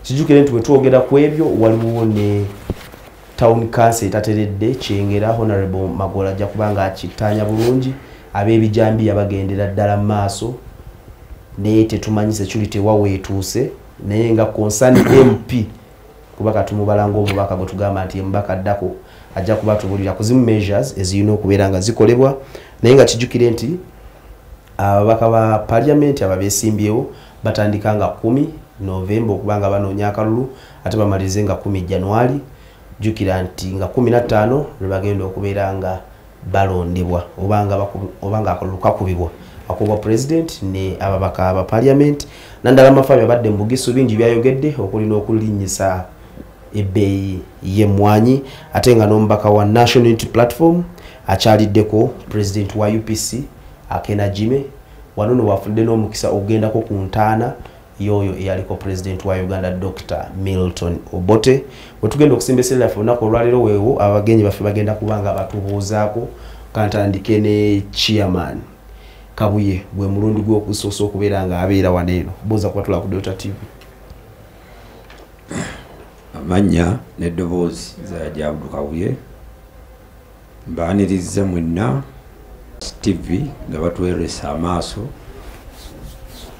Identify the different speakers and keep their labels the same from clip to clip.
Speaker 1: Kijjukire nti wetwogera ku ebyo waliwo ne town council etateredde Kyengera. Honorable Magola ajja kubanga akittaanya bulungi. Ab'ebijambiya bagendera ddala mu maaso, naye tetumanyi security waweetuuse, naye nga concern MP kuba katumubala ng'omubaka gwe tugamba nti omubaka addako ajja kuba tubulira ku zimu measures ezirina okubeera nga zikolebwa. Naye nga kijjukire nti ababaka ba parliament ababeesimbyewo batandika nga 10 Novemba okuba nga banoonya akalulu, ate bamalirize nga 10 January. Jjukira nti nga 15 lwe bagenda okubeera nga balondebwa oba nga akalulu kakubibwa akubwa president ne ababaka aba parliament. Nandala Mafabi abadde mu Bugisu bingi byayogedde okuli n'okulinnyisa ebbeeyi y'emmwanyi, ate nga n'omubaka wa National Unity Platform akyaliddeko president wa UPC Akena Jime. Wano no wafudde n'omukisa okugendako ku ntaana yoyo eyaliko president wa Uganda Dr. Milton Obote. Wetugenda okusimba essira lyaffe olunaku olwaleero weewo abagenyi baffe bagenda kuba nga batubuuzaako. Kantandike ne chairman Kabuye, gwe mulundi gw'okusoosa okubeera nga abeera wano eno. Buuza kuba tula ku Delta TV.
Speaker 2: Amannya n'eddoboozi za Abdu Kabuye. Mbaaniriza mwenna TV nga batweresa amaaso.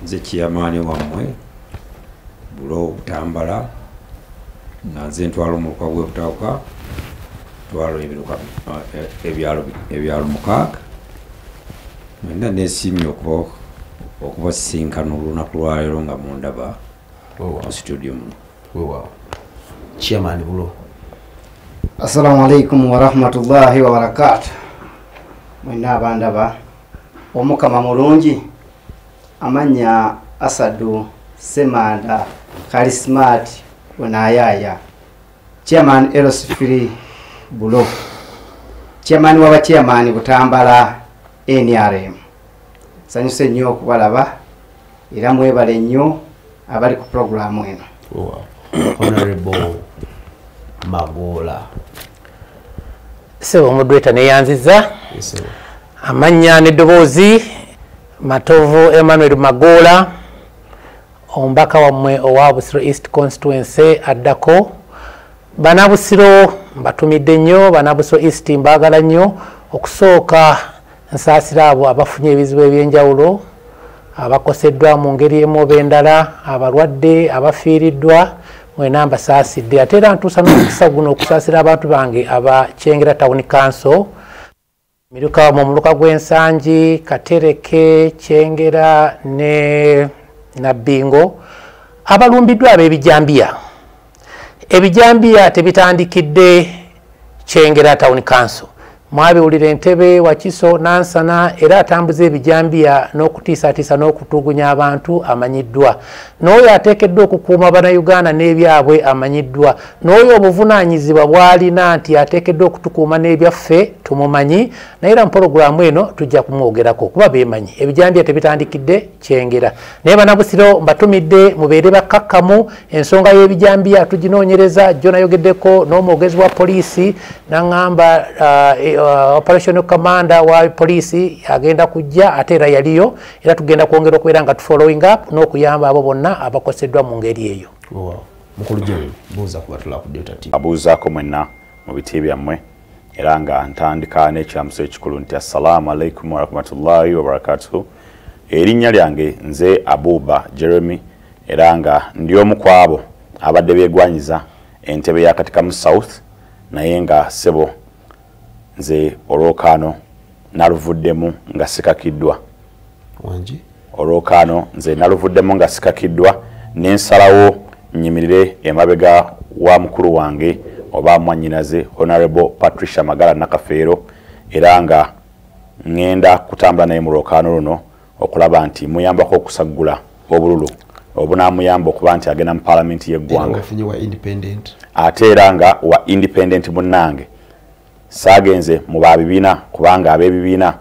Speaker 2: Nze chairman wammwe Bulo Butambala, nga nze ntwala omuluka gw'e Butawuka, ntwala ebyalo 6. Mwenna neesiimye okubasisinkana olunaku lwaleero nga mundaba mu studio muno.
Speaker 1: Weewaawo. Chairman Bulo.
Speaker 3: Assalamu alaikum warahmatullahi wabarakatuh. Mwenna abandaba, Omukama mulungi. Amannya Asadu Semanda Karismat Onayaya, Chairman LC3 Bulo, Chairman waba Chairman Butambala NRM. Sanyuse nnyo okubalaba era mwebale nnyo abali ku programu eno.
Speaker 1: Honorable Magola.
Speaker 4: Ssebo moderator, neyanziza. Amannya n'eddoboozi Matovu Emmanuel Magola, omubaka wammwe owa Busiro East Constituency addako. Bannabusiro mbatumidde nnyo, Bannabusiro East mbaagala nnyo. Okusooka nsaasira abo abafunye ebizibu ebyenjawulo, abakoseddwa mu ngeri emu oba endala, abalwadde, abafiiriddwa, mwena mbasaasidde. Ate era ntuusa n'omukisa guno okusaasira abantu bange aba Kyengera Town Council, miruka mu muluka gw'Ensangi, Katereke, Kyengera ne Nabbingo, abalumbiddwa ab'ebijambiya. Ebijambiya tebitandikidde Kyengera Town Council. Mwabiwulira Entebbe, Wakiso, Nansana, era atambuza ebijambiya n'okutiisatiisa n'okutugunya abantu amanyiddwa. N'oyo ateekeddwa okukuuma Bannayuganda n'ebyabwe amanyiddwa. N'oyo obuvunaanyizibwa bw'alina nti ateekeddwa okutukuuma n'ebyaffe tumumanyi, naye era mu pologulaamu eno tujja kumwogerako kuba beemanyi. Ebijambiya tebitandikidde Kyengera. Naye Bannabusiro mbatumidde mubeere bakkakkamu. Ensonga y'ebijambiya tuginoonyereza. Jjo nayogeddeko n'omwogezi wa poliisi n'aŋŋamba operational commander wa poliisi agenda kujja, ate era yaliyo, era tugenda kwongera okubeera nga tufollowing up n'okuyamba abo bonna abakoseddwa mu ngeri eyo.
Speaker 1: Mukulu Jeremy, buuza kuba tula ku Delta TV.
Speaker 5: Abuuzaako mwenna mu biti byammwe, era nga ntandika n'ekiramuso ekikulu nti assalamu alaikum warahmatullahi wabarakatuhu. Erinnya lyange nze Abuba Jeremy, era nga ndi omu ku abo abadde beegwanyiza entebe ya Katikamu South, naye nga ssebo nze olwokaano naluvuddemu nga sikakiddwa.
Speaker 1: Wangi?
Speaker 5: Olwokaano nze naluvuddemu nga sikakiddwa, nensalawo nnyimirire emabega wa mukulu wange oba mwannyinaze Honorable Patricia Magala Nakafeero, era nga ŋŋenda kutambula naye mu lwokaano luno okulaba nti muyambako okusaggula obululu obunaamuyamba okuba nti agenda mu paalamenti y'eggwanga. Ate era nga wa independent munnange, saagenze mu babibiina kubanga ab'ebibiina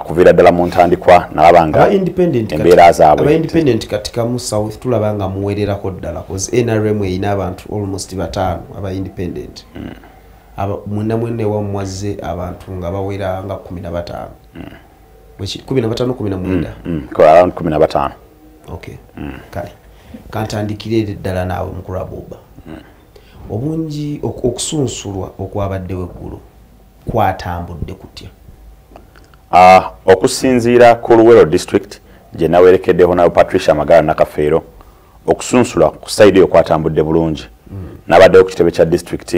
Speaker 5: kuviira ddala mu ntandikwa nalaba nga embeera zaabwe.
Speaker 1: Aba independent katika mu South tulaba nga muwererako ddala, cause NRM erina abantu almost 5 aba independent. Mwenna mwenna ewammwe abantu nga bawera nga 15. 15 19.
Speaker 5: Around 15.
Speaker 1: Okay. Kale. Kantandikire ddala naawe mukulu Abuba. Obungi okusunsulwa okwabaddewo eggulo kwatambudde kutya?
Speaker 5: Okusinziira ku Luwero district gye nawerekedde Honorable Patricia Magala Nakafeero, okusunsula ku side eyo kwatambudde bulungi. Nabaddewo ku kitebe kya district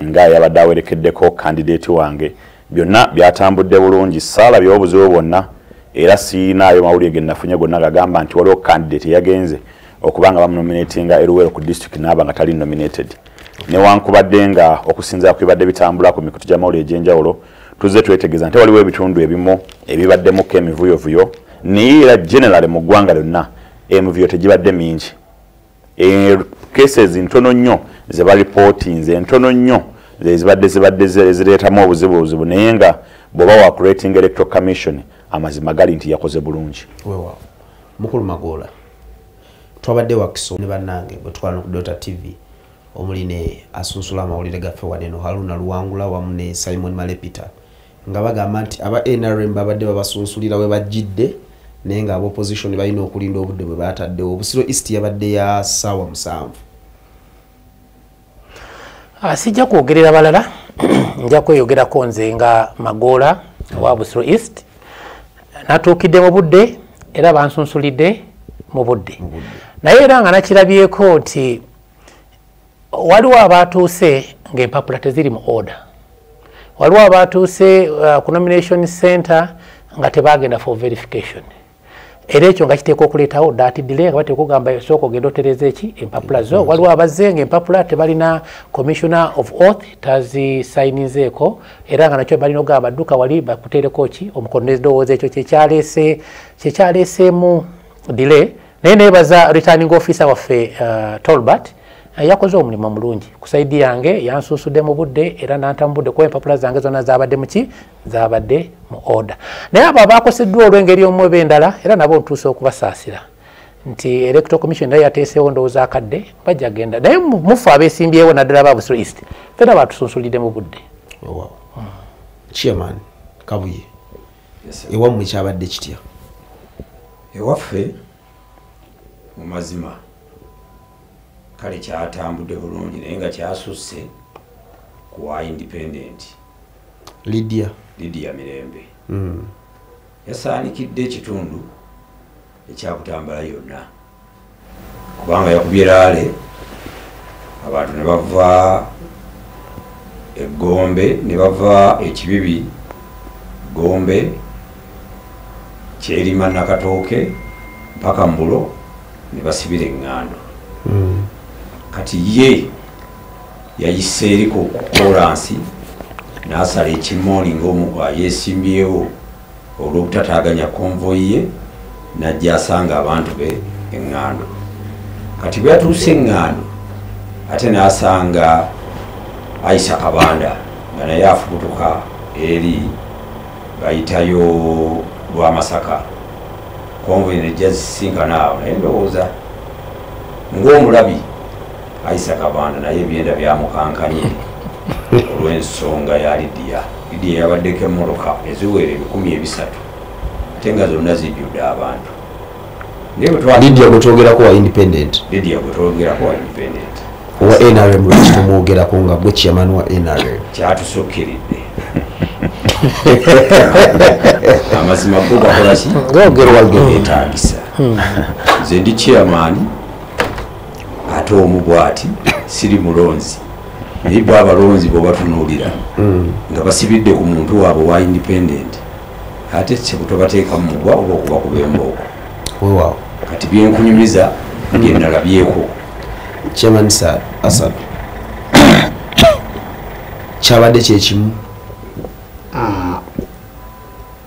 Speaker 5: nga yabadde awerekeddeko candidate wange, byonna byatambudde bulungi, saalabye obuzibu bwonna, era siinaayo mawulire ge nafunye gonna gagamba nti waliwo candidate yagenze okubanga bamunominatinga e Luwero ku district n'aba nga tali nominated. Newankubadde nga okusinziira ku bibadde bitambula ku mikutu gy'amawulire egy'enjawulo, tuzze twetegeeza nti waliwo ebitundu ebimu ebibaddemuko emivuyovuyo, naye era generally mu ggwanga lyonna emivuyo tegibadde mingi. Cases ntono nnyo ze baripootinze, ntono nnyo zibadde zireetamu obuzibu, naye nga bw'oba wa creating electoral commission amazima gali nti yakoze bulungi.
Speaker 1: Weewaawo. Mukulu Magoola, twabadde Wakiso ne bannange bwe twala ku Dota TV omuli ne asunsula amawulire gaffe waneno Haruna Luwangula wamu ne Simon Malepita, nga bagamba nti aba NRM babadde babasunsulira we bajjidde, naye nga opposition balina okulinda obudde bwe bataddewo. Busiro East yabadde ya ssaawa 7.
Speaker 4: Sijja kwogerera balala, nja kweyogerako nze nga Magoola owa Busiro East. Natuukidde mu budde era bansunsulidde mu budde, naye era nga nakirabyeko nti waliwo abatuuse ng'empapula teziri mu order, waliwo abatuuse ku nomination center nga tebagenda for verification, era ekyo nga kiteekwa okuleetawo date delay, nga bateekwa okugamba sooka ogenda otereeza eki empapula zo. Waliwo abazze ng'empapula tebalina commissioner of oath tazisayininzeeko, era nga nakyo balina okugamba dduka wali bakuteereko ki omukono. Ndowooza ekyo kyekyaleeseemu delay, naye neebaza returning officer waffe Tolbert, yakoze omulimu mulungi ku side yange, yansuusudde mu budde era nanta mu budde kuba empapula zange zonna zabadde muki, zabadde mu order. Naye abo abakoseddwa olw'engeri omu oba endala era nabo ntuuse okubasaasira nti electoral commission nayo yateeseewo ndowooza akadde bajja genda, naye mufe abeesimbyewo naddala aba Busiro East ffenna batusunsulidde mu budde.
Speaker 1: Weewaawo. Chairman Kabuye, ewammwe kyabadde kitya?
Speaker 2: Ewaffe mu mazima kale kyatambudde bulungi, naye nga kyasusse ku wa independent Lydia Mirembe. Yasaanikidde ekitundu ekyakutambala yonna, kubanga yakubye rally abantu ne bava Egombe, ne bava Ekibibi, Gombe, Kyerima, Nakatooke mpaka Mbulo ne basibira eŋŋando. Kati ye yayise eriko ku koolansi n'asala ekimooni ng'omu yeesimbyewo olw'obutataaganya convoy ye, n'ajja asanga abantu be eŋŋando. Kati bwe yatuuse eŋŋando ate n'asanga Aisha Kabanda nga naye afubutuka eri bayitayo Lwamasaka, convoy nejja zisisinkana awo. Naye ndowooza ng'omulabi Aisha Kabanda naye ebyenda byamukankanye olw'ensonga ya Lydia. Lydia yabaddeko emmotoka eziwera 300,000 ate nga zonna zijjudde abantu.
Speaker 1: Lydia gwe twogerako wa independent?
Speaker 2: Lydia gwe twogerako wa independent.
Speaker 1: Owa NRM lwaki tomwogerako nga gwe chairman wa NRM?
Speaker 2: Kyatusukkiridde. Amazima go gakola ki? Geetaagisa. Nze ndi chairman ate omu bw'ati, siri mulonzi, naye bo abalonzi bwe batunuulira nga basibidde ku muntu waabwe wa independent, ate tobateekamu mugwa oba okubakuba embooko.
Speaker 1: Weewaawo.
Speaker 2: Kati byenkunyumiza bye nalabyeko.
Speaker 1: Chairman Asad, kyabadde kyekimu?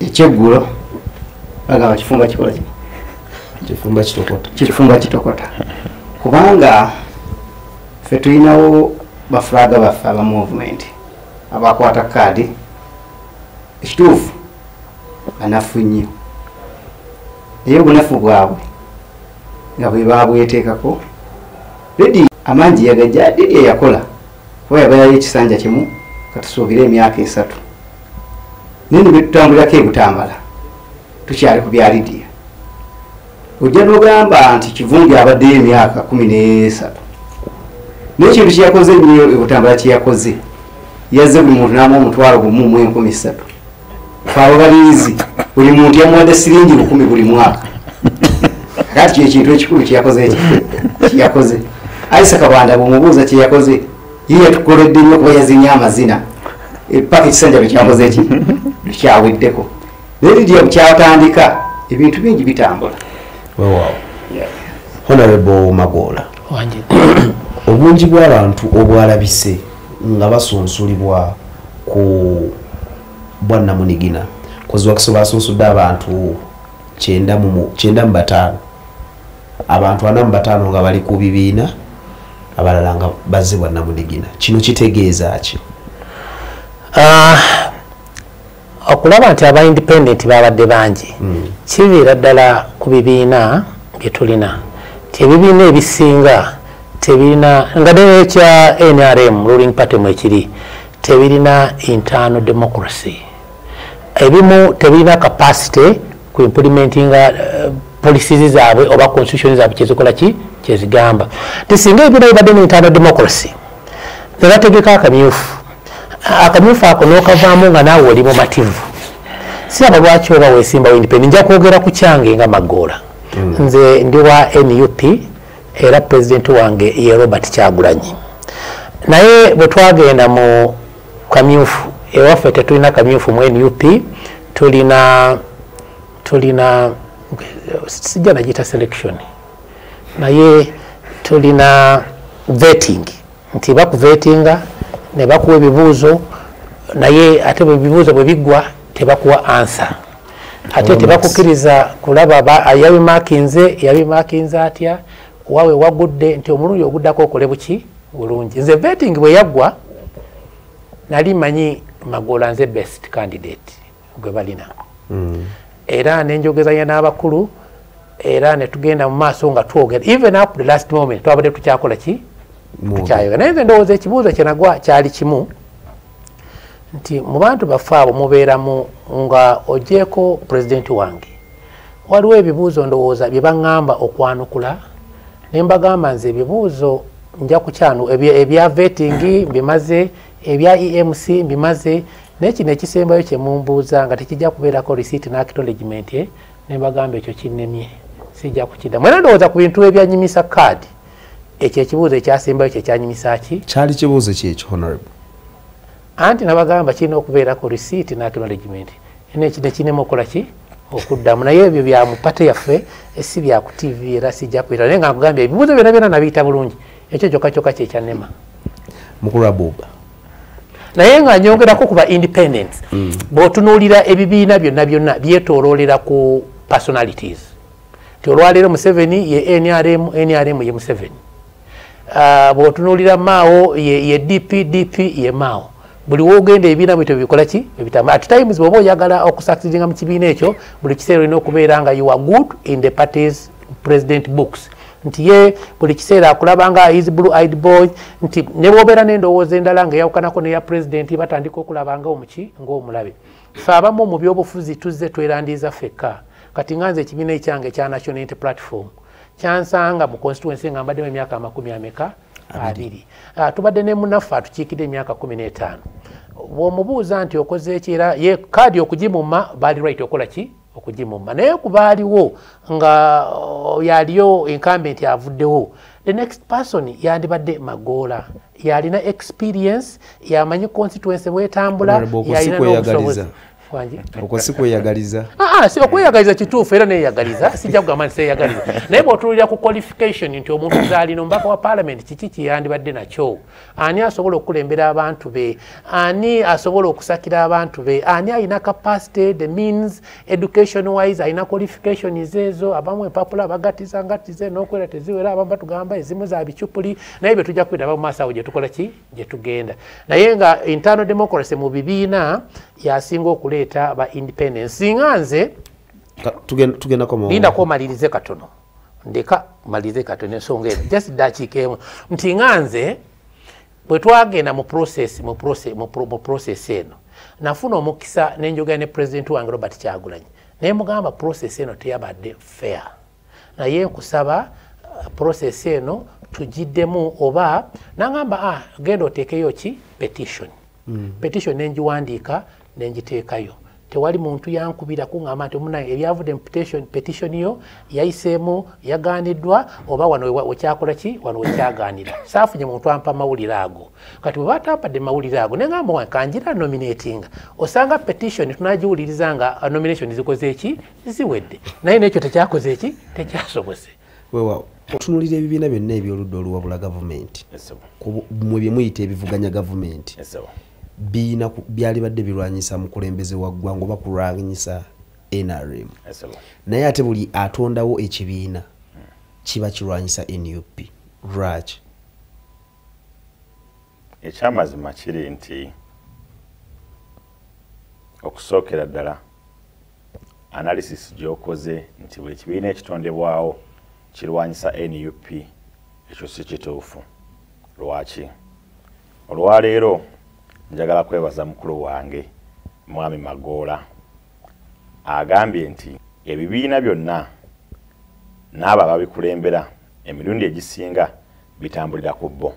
Speaker 3: Ekyeggulo bagamba kifumba kikola ki?
Speaker 1: Kifumba kitokota.
Speaker 3: Kifumba kitokota, kubanga ffe tulinawo ba flag baffe aba movement abakwata kaadi. Ekituufu banafu nnyo, naye obunafu bwabwe nga bwe babweteekako. Redi amangi yagajja Lydia yakola kuba yabayayo ekisanja kimu, katusuubire emyaka 3, naye ne betutambulirako ebutambala tukyali ku bya Lydia. Ojja n'ogamba nti Kivumbi abaddeyo emyaka 13. N'ekintu kye yakoze ennyo e Butambala kye yakoze, yazze buli muntu n'amuwa 1,300. Ffe ababalirizi buli muntu yamuwadde siringi 1,000 buli mwaka. Kati kye kintu ekikulu kye yakoze ekyo kye yakoze. Aisa Kabanda bw'omubuuza kye yakoze, ye yatukoledde nnyo kuba yazinye amazina paka ekisanja bwe kyakoze eki kyaweddeko. Naye Lydia bwe kyatandika ebintu bingi bitambula.
Speaker 1: Weewaawo. Honorable Magoola, obungi bw'abantu obwalabise nga basunsulibwa ku bwannamunigina, kozi Wakiso basunsudde abantu 95, abantu 45 nga bali ku bibiina, abalala nga bazze bwannamunigina. Kino kitegeeza ki?
Speaker 4: Okulaba nti aba independent babadde bangi kiviira ddala ku bibiina bye tulina. Nti ebibiina ebisinga tebirina, nga nekya NRM ruling party mwekiri, tebirina internal democracy. Ebimu tebirina capacity ku implementinga policies zaabwe oba constitution zaabwe kyezikola ki kyezigamba. Nti singa ebibiina bibadde ne internal democracy ne bategeka akamyufu, akamyufu ako n'okavaamu nga naawe oli mumativu, siraba lwaki oba weesimbawo independent. Nja kwogera ku kyange nga Magoola. Nze ndi wa NUP era pulezidenti wange ye Robert Kyagulanyi. Naye bwe twagenda mu kamyufu, ewaffe tetulina kamyufu mu NUP, tulina sijja nagiyita selection, naye tulina vetting, nti bakuvetinga ne bakuwa ebibuuzo, naye ate bwe ebibuuzo bwe biggwa tebakuwa answer, ate tebakukkiriza kulaba yabimakinze yabimakinze atya wawe wagudde, nti omulundi oguddako okole buki bulungi. Nze vetting bwe yaggwa nali manyi Magoola nze best candidate gwe balina. Era nenjogezanya n'abakulu, era ne tugenda mu maaso nga twogera, even up the last moment twabadde tukyakola ki, tukyayogera. Naye nze ndowooza ekibuuzo kye nagwa kyali kimu, nti mu bantu baffe abo mubeeramu nga ogyeko pulezidenti wange, waliwo ebibuuzo ndowooza bye baŋŋamba okwanukula, ne mbagamba nze ebibuuzo nja kukyanu, ebya vetting mbimaze, ebya EMC mbimaze, naye kino ekisembayo kye mumbuuza nga tekijja kubeerako receipt n'acknowledgement, ne mbagamba ekyo kinnemye, sijja kukiddamu. Era ndowooza ku bintu ebyanyimisa kaadi, ekyo ekibuuzo ekyasembayo kye kyanyimisa ki?
Speaker 1: Kyali kibuuzo ki ekyo, honorable?
Speaker 4: Anti nabagamba kirina okubeerako receipt n'acknowledgement, nekinema okukola ki okuddamu. Naye ebyo bya mu party yaffe, si bya ku TV, era sijja kubira. Naye nga nkugambye ebibuuzo byonna byonna nabiyita bulungi, ekyo kyokka kyokka kyekyannema.
Speaker 1: Mukulu Abuba,
Speaker 4: naye nga nyongerako kuba independence, bw'otunuulira ebibiina byonna byonna byetooloolera ku personalities, nti olwaleero Museveni ye NRM, NRM ye Museveni. Bw'otunuulira Mao ye DP, DP ye Mao. Buli wogenda ebibiina bwe tebikola ki ebitamba. At times bw'oba oyagala okusucceedinga mu kibiina ekyo, buli kiseera olina okubeera nga you are good in the party's president books, nti ye buli kiseera akulaba nga his blue eyed boy, nti ne bw'obeera n'endowooza endala nga eyawukanako n'eya president, batandika okulaba nga omuki ng'omulabe. Ffe abamu mu byobufuzi tuzze twerandiza ffekka. Kati nga nze ekibiina ekyange ekya National Unity Platform kyansanga mu constituency nga mbaddemu emyaka amakumi ameka abiri. Tubadde ne munaffe atukiikidde emyaka 15. Bw'omubuuza nti okoze eki, era ye kaadi okugimumma baali right okola ki okugimumma, naye kubaaliwo nga yaliyo incumbent avuddewo, the next person yandibadde Magoola, yalina experience, yamanyi constituency bwetambula, yalina n'obusobozi.
Speaker 1: Okwo si kweyagaliza?
Speaker 4: Ah, si okweyagaliza kituufu, era neyagaliza, sijja kugamba nti seyagaliza, naye bw'otunuulira ku qualification nti omuntu zaalina omubaka wa parliament kiki kiyandibadde nakyo, ani asobola okukulembera abantu be, ani asobola okusakira abantu be, ani alina capacity, the means, education wise alina qualification ezo. Abamu empapula bagatiza ngatize n'okwera teziwera, abamu batugamba ezimu za bicupuli, naye bye tujja kwiraba mu maaso awo gye tukola ki gye tugenda. Naye nga internal democracy mu bibiina yasinga okuleeta ba independence. Singa nze lindako malirize katono, ndeka malirize katono ensonga eno, just dakiika emu, nti nga nze bwe twagenda mu process eno, nafuna omukisa nenjogera ne president wange Robert Kyagulanyi, naye mugamba process eno teyabadde fair. Naye nkusaba process eno tugiddemu oba nangamba genda oteekeyo ki petition. Petition nengiwandiika nengiteekayo. Tewali muntu yankubira kuŋŋamba nti omunange ebyavudde mu petition yo yayiseemu yagaaniddwa oba wano wekyakola ki wano wekyagaanira. Saafunye muntu ampa mawulire ago. Kati bwe batampadde mawulire ago ne ŋŋamba wange kanjira nominatinga. Osanga petition tunagiwuliriza nga nomination zikoze ki ziwedde. Naye n'ekyo tekyakoze ki tekyasobose.
Speaker 1: Weewaawo otunuulira ebibiina byonna eby'oludda oluwabula gavumenti mwe bye muyita ebivuganya gavumenti biina byalibadde birwanyisa mukulembeze wa ggwanga oba kulwanyisa NRM. Naye ate buli atondawo ekibiina kiba kirwanyisa NUP. Lwaki?
Speaker 5: Ekyamazima kiri nti okusookera ddala analysis gy'okoze nti buli kibiina ekitondebwawo kirwanyisa NUP ekyo si kituufu. Lwaki? Olwaleero njagala kwebaza mukulu wange Mwami Magoola agambye nti ebibiina byonna n'abo ababikulembera emirundi egisinga bitambulira ku bo.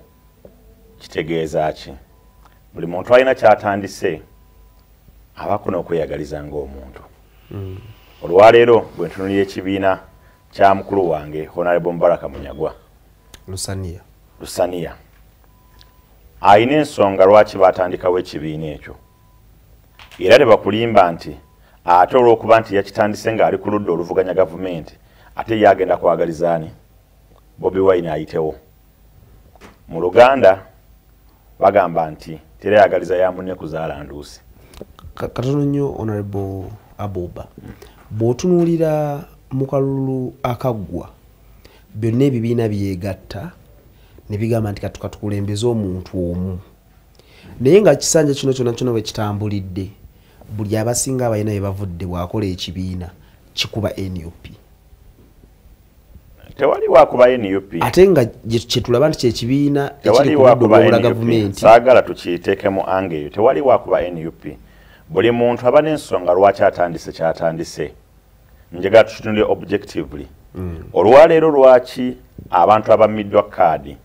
Speaker 5: Kitegeeza ki? Buli muntu alina ky'atandise abaako n'okweyagaliza ng'omuntu. Olwaleero bwe ntunuulira ekibiina kya mukulu wange Honorable Mubaraka Munyagwa Lusaniya ayina ensonga lwaki batandikawo ekibiina ekyo. Era tebakulimba nti ate olw'okuba nti yakitandise ng'ali ku ludda oluvuganya gavumenti ate ye agenda kwagaliza ani Bobi Wine ayitewo. Mu Luganda bagamba nti tereyagaliza ya munne kuzaala nduusi.
Speaker 1: Katono nnyo Honorable Abuba, bw'otunuulira mu kalulu akaggwa byonna ebibiina byegatta ne bigamba nti katukulembeze omuntu omu, naye nga kisanja kino kyonna kyonna bwe kitambulidde buli abasinga abalina bye bavudde bw'akola ekibiina kikuba NUP.
Speaker 5: Tewali wakuba NUP.
Speaker 1: Ate nga kyetulaba nti kyekibiina ekiri ku ludda olwawula gavumenti.
Speaker 5: Saagala tukiyiteekemu ange eyo. Tewali wakuba NUP. Buli muntu aba n'ensonga lwaki atandise kyatandise. Njagala tukitunule objectively. Olwaleero lwaki abantu abammiddwa kaadi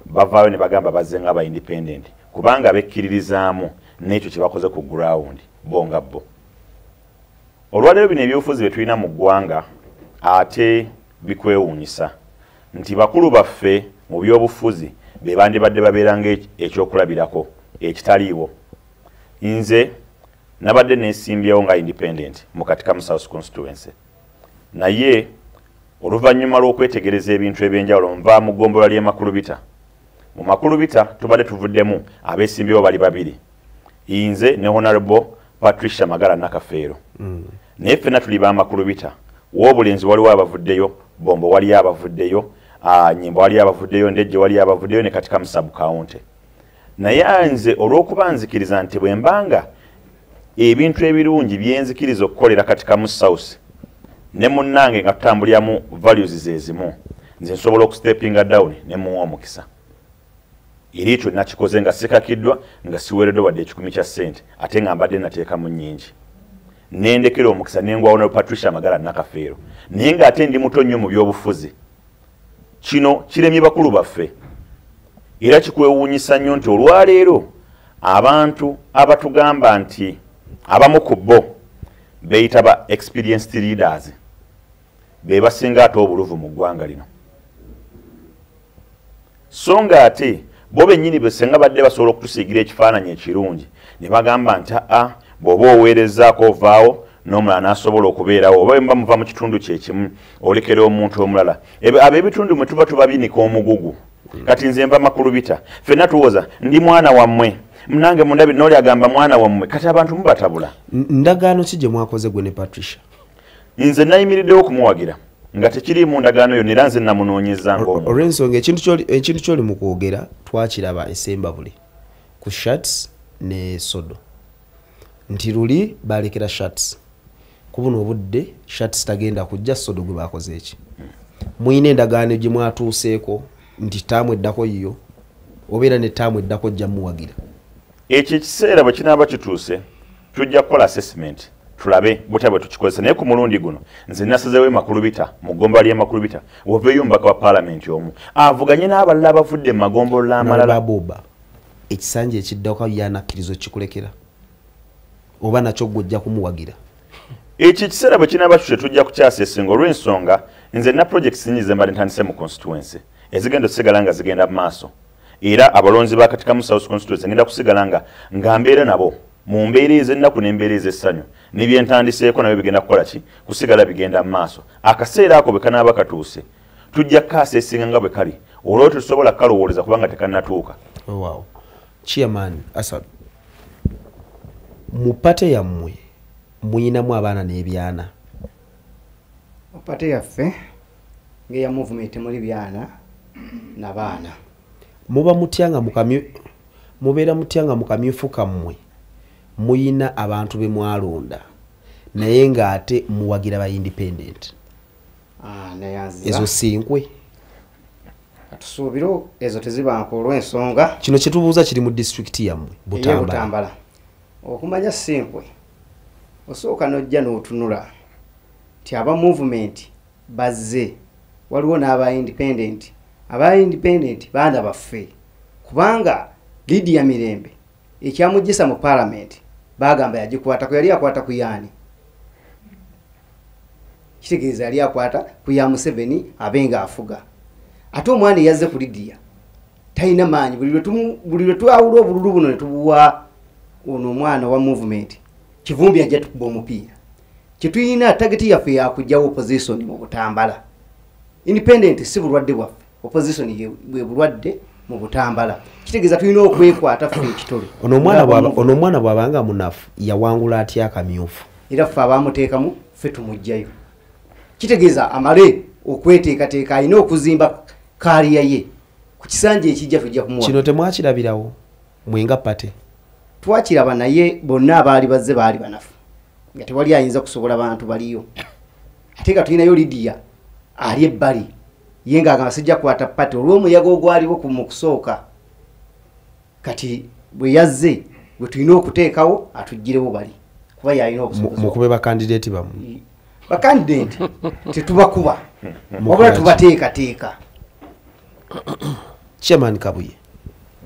Speaker 5: bavaayo ne bagamba bazze nga aba independent kubanga bekkiririzaamu n'ekyo kye bakoze ku ground bo nga bo. Olwaleero bino ebyobufuzi bye tulina mu ggwanga ate bikwewuunyisa nti bakulu baffe mu byobufuzi be bandibadde babeera ng'ekyokulabirako ekitaliiwo. Nze nabadde neesimbyewo nga independent mu Katikamu South Constituency, naye oluvannyuma lw'okwetegereza ebintu ebyenjawulo nva mu ggombolola ly'e Makulubita. Mu Makulubita tubadde tuvuddemu abeesimbyewo bali babiri, nze ne Honorable Patricia Magala Nakafeero. Naye ffenna tuli ba Makulubita. W'obulenzi waliwo abavuddeyo, Bombo waliyo abavuddeyo, Nyimbo waliyo abavuddeyo, Ndejje waliyo abavuddeyo ne Katikamu Sub County. Naye nze olw'okuba nzikiriza nti bwe mbanga ebintu ebirungi byenzikiriza okukolera Katikamu South ne munnange nga tutambulira mu values ze zimu, nze nsobola okustepinga down ne muwa omukisa. Era ekyo nakikoze nga sikakiddwa nga siweereddwa wadde 10 kya ssente ate nga mbadde nateekamu nnyingi. Nendekera omukisa nengwawo ne Patricia Magala Nakafeero, naye ng'ate ndi muto nnyo mu byobufuzi. Kino kiremye bakulu baffe era kikwewuunyisa nnyo nti olwaleero abantu abatugamba nti abamu ku bo beeyita ba experienced leaders be basinga ate obuluvu mu ggwanga lino. So nga ate bo bennyini besenga badde basobola okutusiigira ekifaananyi ekirungi ne bagamba nti aa bw'oba oweerezaako ovaawo n'omulala n'asobola okubeerawo, oba bwe muva mu kitundu kye kimu olekera omuntu omulala. Ab'ebitundu mwe tuba tubabinika omugugu. Kati nze nva Makulubita, ffenna tuwoza ndi mwana wammwe, munange mundabi n'oli agamba mwana wammwe, kati abantu mubatabula.
Speaker 1: Ndagaano ki gye mwakoze gwe ne Patricia?
Speaker 5: Nze nayimiriddewo okumuwagira nga tekiriimu ndagaano yonna era nze namunoonyeza ng'omuntu.
Speaker 1: Olw'ensonga ekintu ky'oli mu kwogera twakiraba esembabule ku shirts ne sodo nti luli balekera shirts ku buno obudde shirts tagenda kujja sodo gwe bakoze eki. Muyina endagaano gye mwatuuseeko nti ttaamu eddako yiyo obeera ne ttaamu eddako ojja muwagira.
Speaker 5: Ekyo ekiseera bwe kinaaba kituuse tujja kukola assessment. Tulabe butya bwe tukikozesa. Naye ku mulundi guno nze nasazeewo Emakulubita, mu ggomba ly'Emakulubita waveeyo omubaka wa paalamenti omu avuganye n'abalala abavudde mu magombolola amalala.
Speaker 1: Boba ekisanja ekiddako yanakkiriza okikulekera oba nakyo gwe ojja kumuwagira?
Speaker 5: Ekyo ekiseera bwe kinaaba kityo tujja kukyasesinga, olw'ensonga nze nina projects nnyingi ze mbadde ntandise mu constituency ezigenda okusigala nga zigenda mu maaso, era abalonzi ba Katikamu South Constituency ngenda kusigala nga mbeera nabo mu mbeera ez'ennaku n'embeera ez'essanyu, n'ebyentandiseeko nabyo bigenda kukola ki? Kusigala bigenda mu maaso. Akaseera ako bwe kanaaba katuuse tujja kukaasesinga nga bwe kali, olwo tetusobola kukalowooleza kubanga tekannatuuka.
Speaker 1: Wow. Chairman Asad, mu pate yammwe muyinamu abaana n'ebyana?
Speaker 3: Mu pate yaffe ng'eya movement temuli byana na baana.
Speaker 1: Muba mutya nga mubeera mutya nga mu kamyufu kammwe muyina abantu be mwalonda naye ng'ate muwagira ba independent? Ezo si nkwe?
Speaker 3: Katusuubire ezo teziba nkwe olw'ensonga.
Speaker 1: Kino kye tubuuza kiri mu disitulikiti yammwe Butambala.
Speaker 3: Okumanya si nkwe, osooka n'ojja n'otunula nti aba movement bazze, waliwo n'aba independent. Aba independent baana baffe, kubanga Lydia Mirembe ekyamugisa mu parliament bagamba yagikwatako, yali akwata ku yaani? Kitegeeza yali akwata ku ya Museveni abe nga afuga. Ate omwana eyazze ku Lydia talina maanyi. Buli lwe twawula obululu buno ne tubuwa ono omwana wa movement, Kivumbi ajja tukuba omupiira. Kyetulina target yaffe yakugyawo opposition mu Butambala. Independent si bulwadde bwaffe, opposition bwe bulwadde mu Butambala. Kitegeeza tulina okwekwata ffe ekitole.
Speaker 1: Ono omwana bw'abanga munafu yawangula atya akamyufu?
Speaker 3: Era ffe abamuteekamu ffe tumuggyayo. Kitegeeza amale okweteekateeka, alina okuzimba kaaliya ye ku kisanja ekijja tujja kumuwa.
Speaker 1: Kino temwakirabirawo mwenga pate?
Speaker 3: Twakiraba, naye bonna abaali bazze baali banafu nga tewali ayinza kusobola bantu baliyo. Ate nga tulinayo Lydia ali ebbali, ye ng'agamba sijja kukwata pate olw'omuyaga ogwaliwo mu kusooka. Kati bwe yazze gwe tulina okuteekawo atuggirewo bali, kuba yalina obusobozi.
Speaker 1: Mukube bakandidate bammwe?
Speaker 3: Bakandidate tetubakuba, wabula tubateekateeka.
Speaker 1: Chairman Kabuye,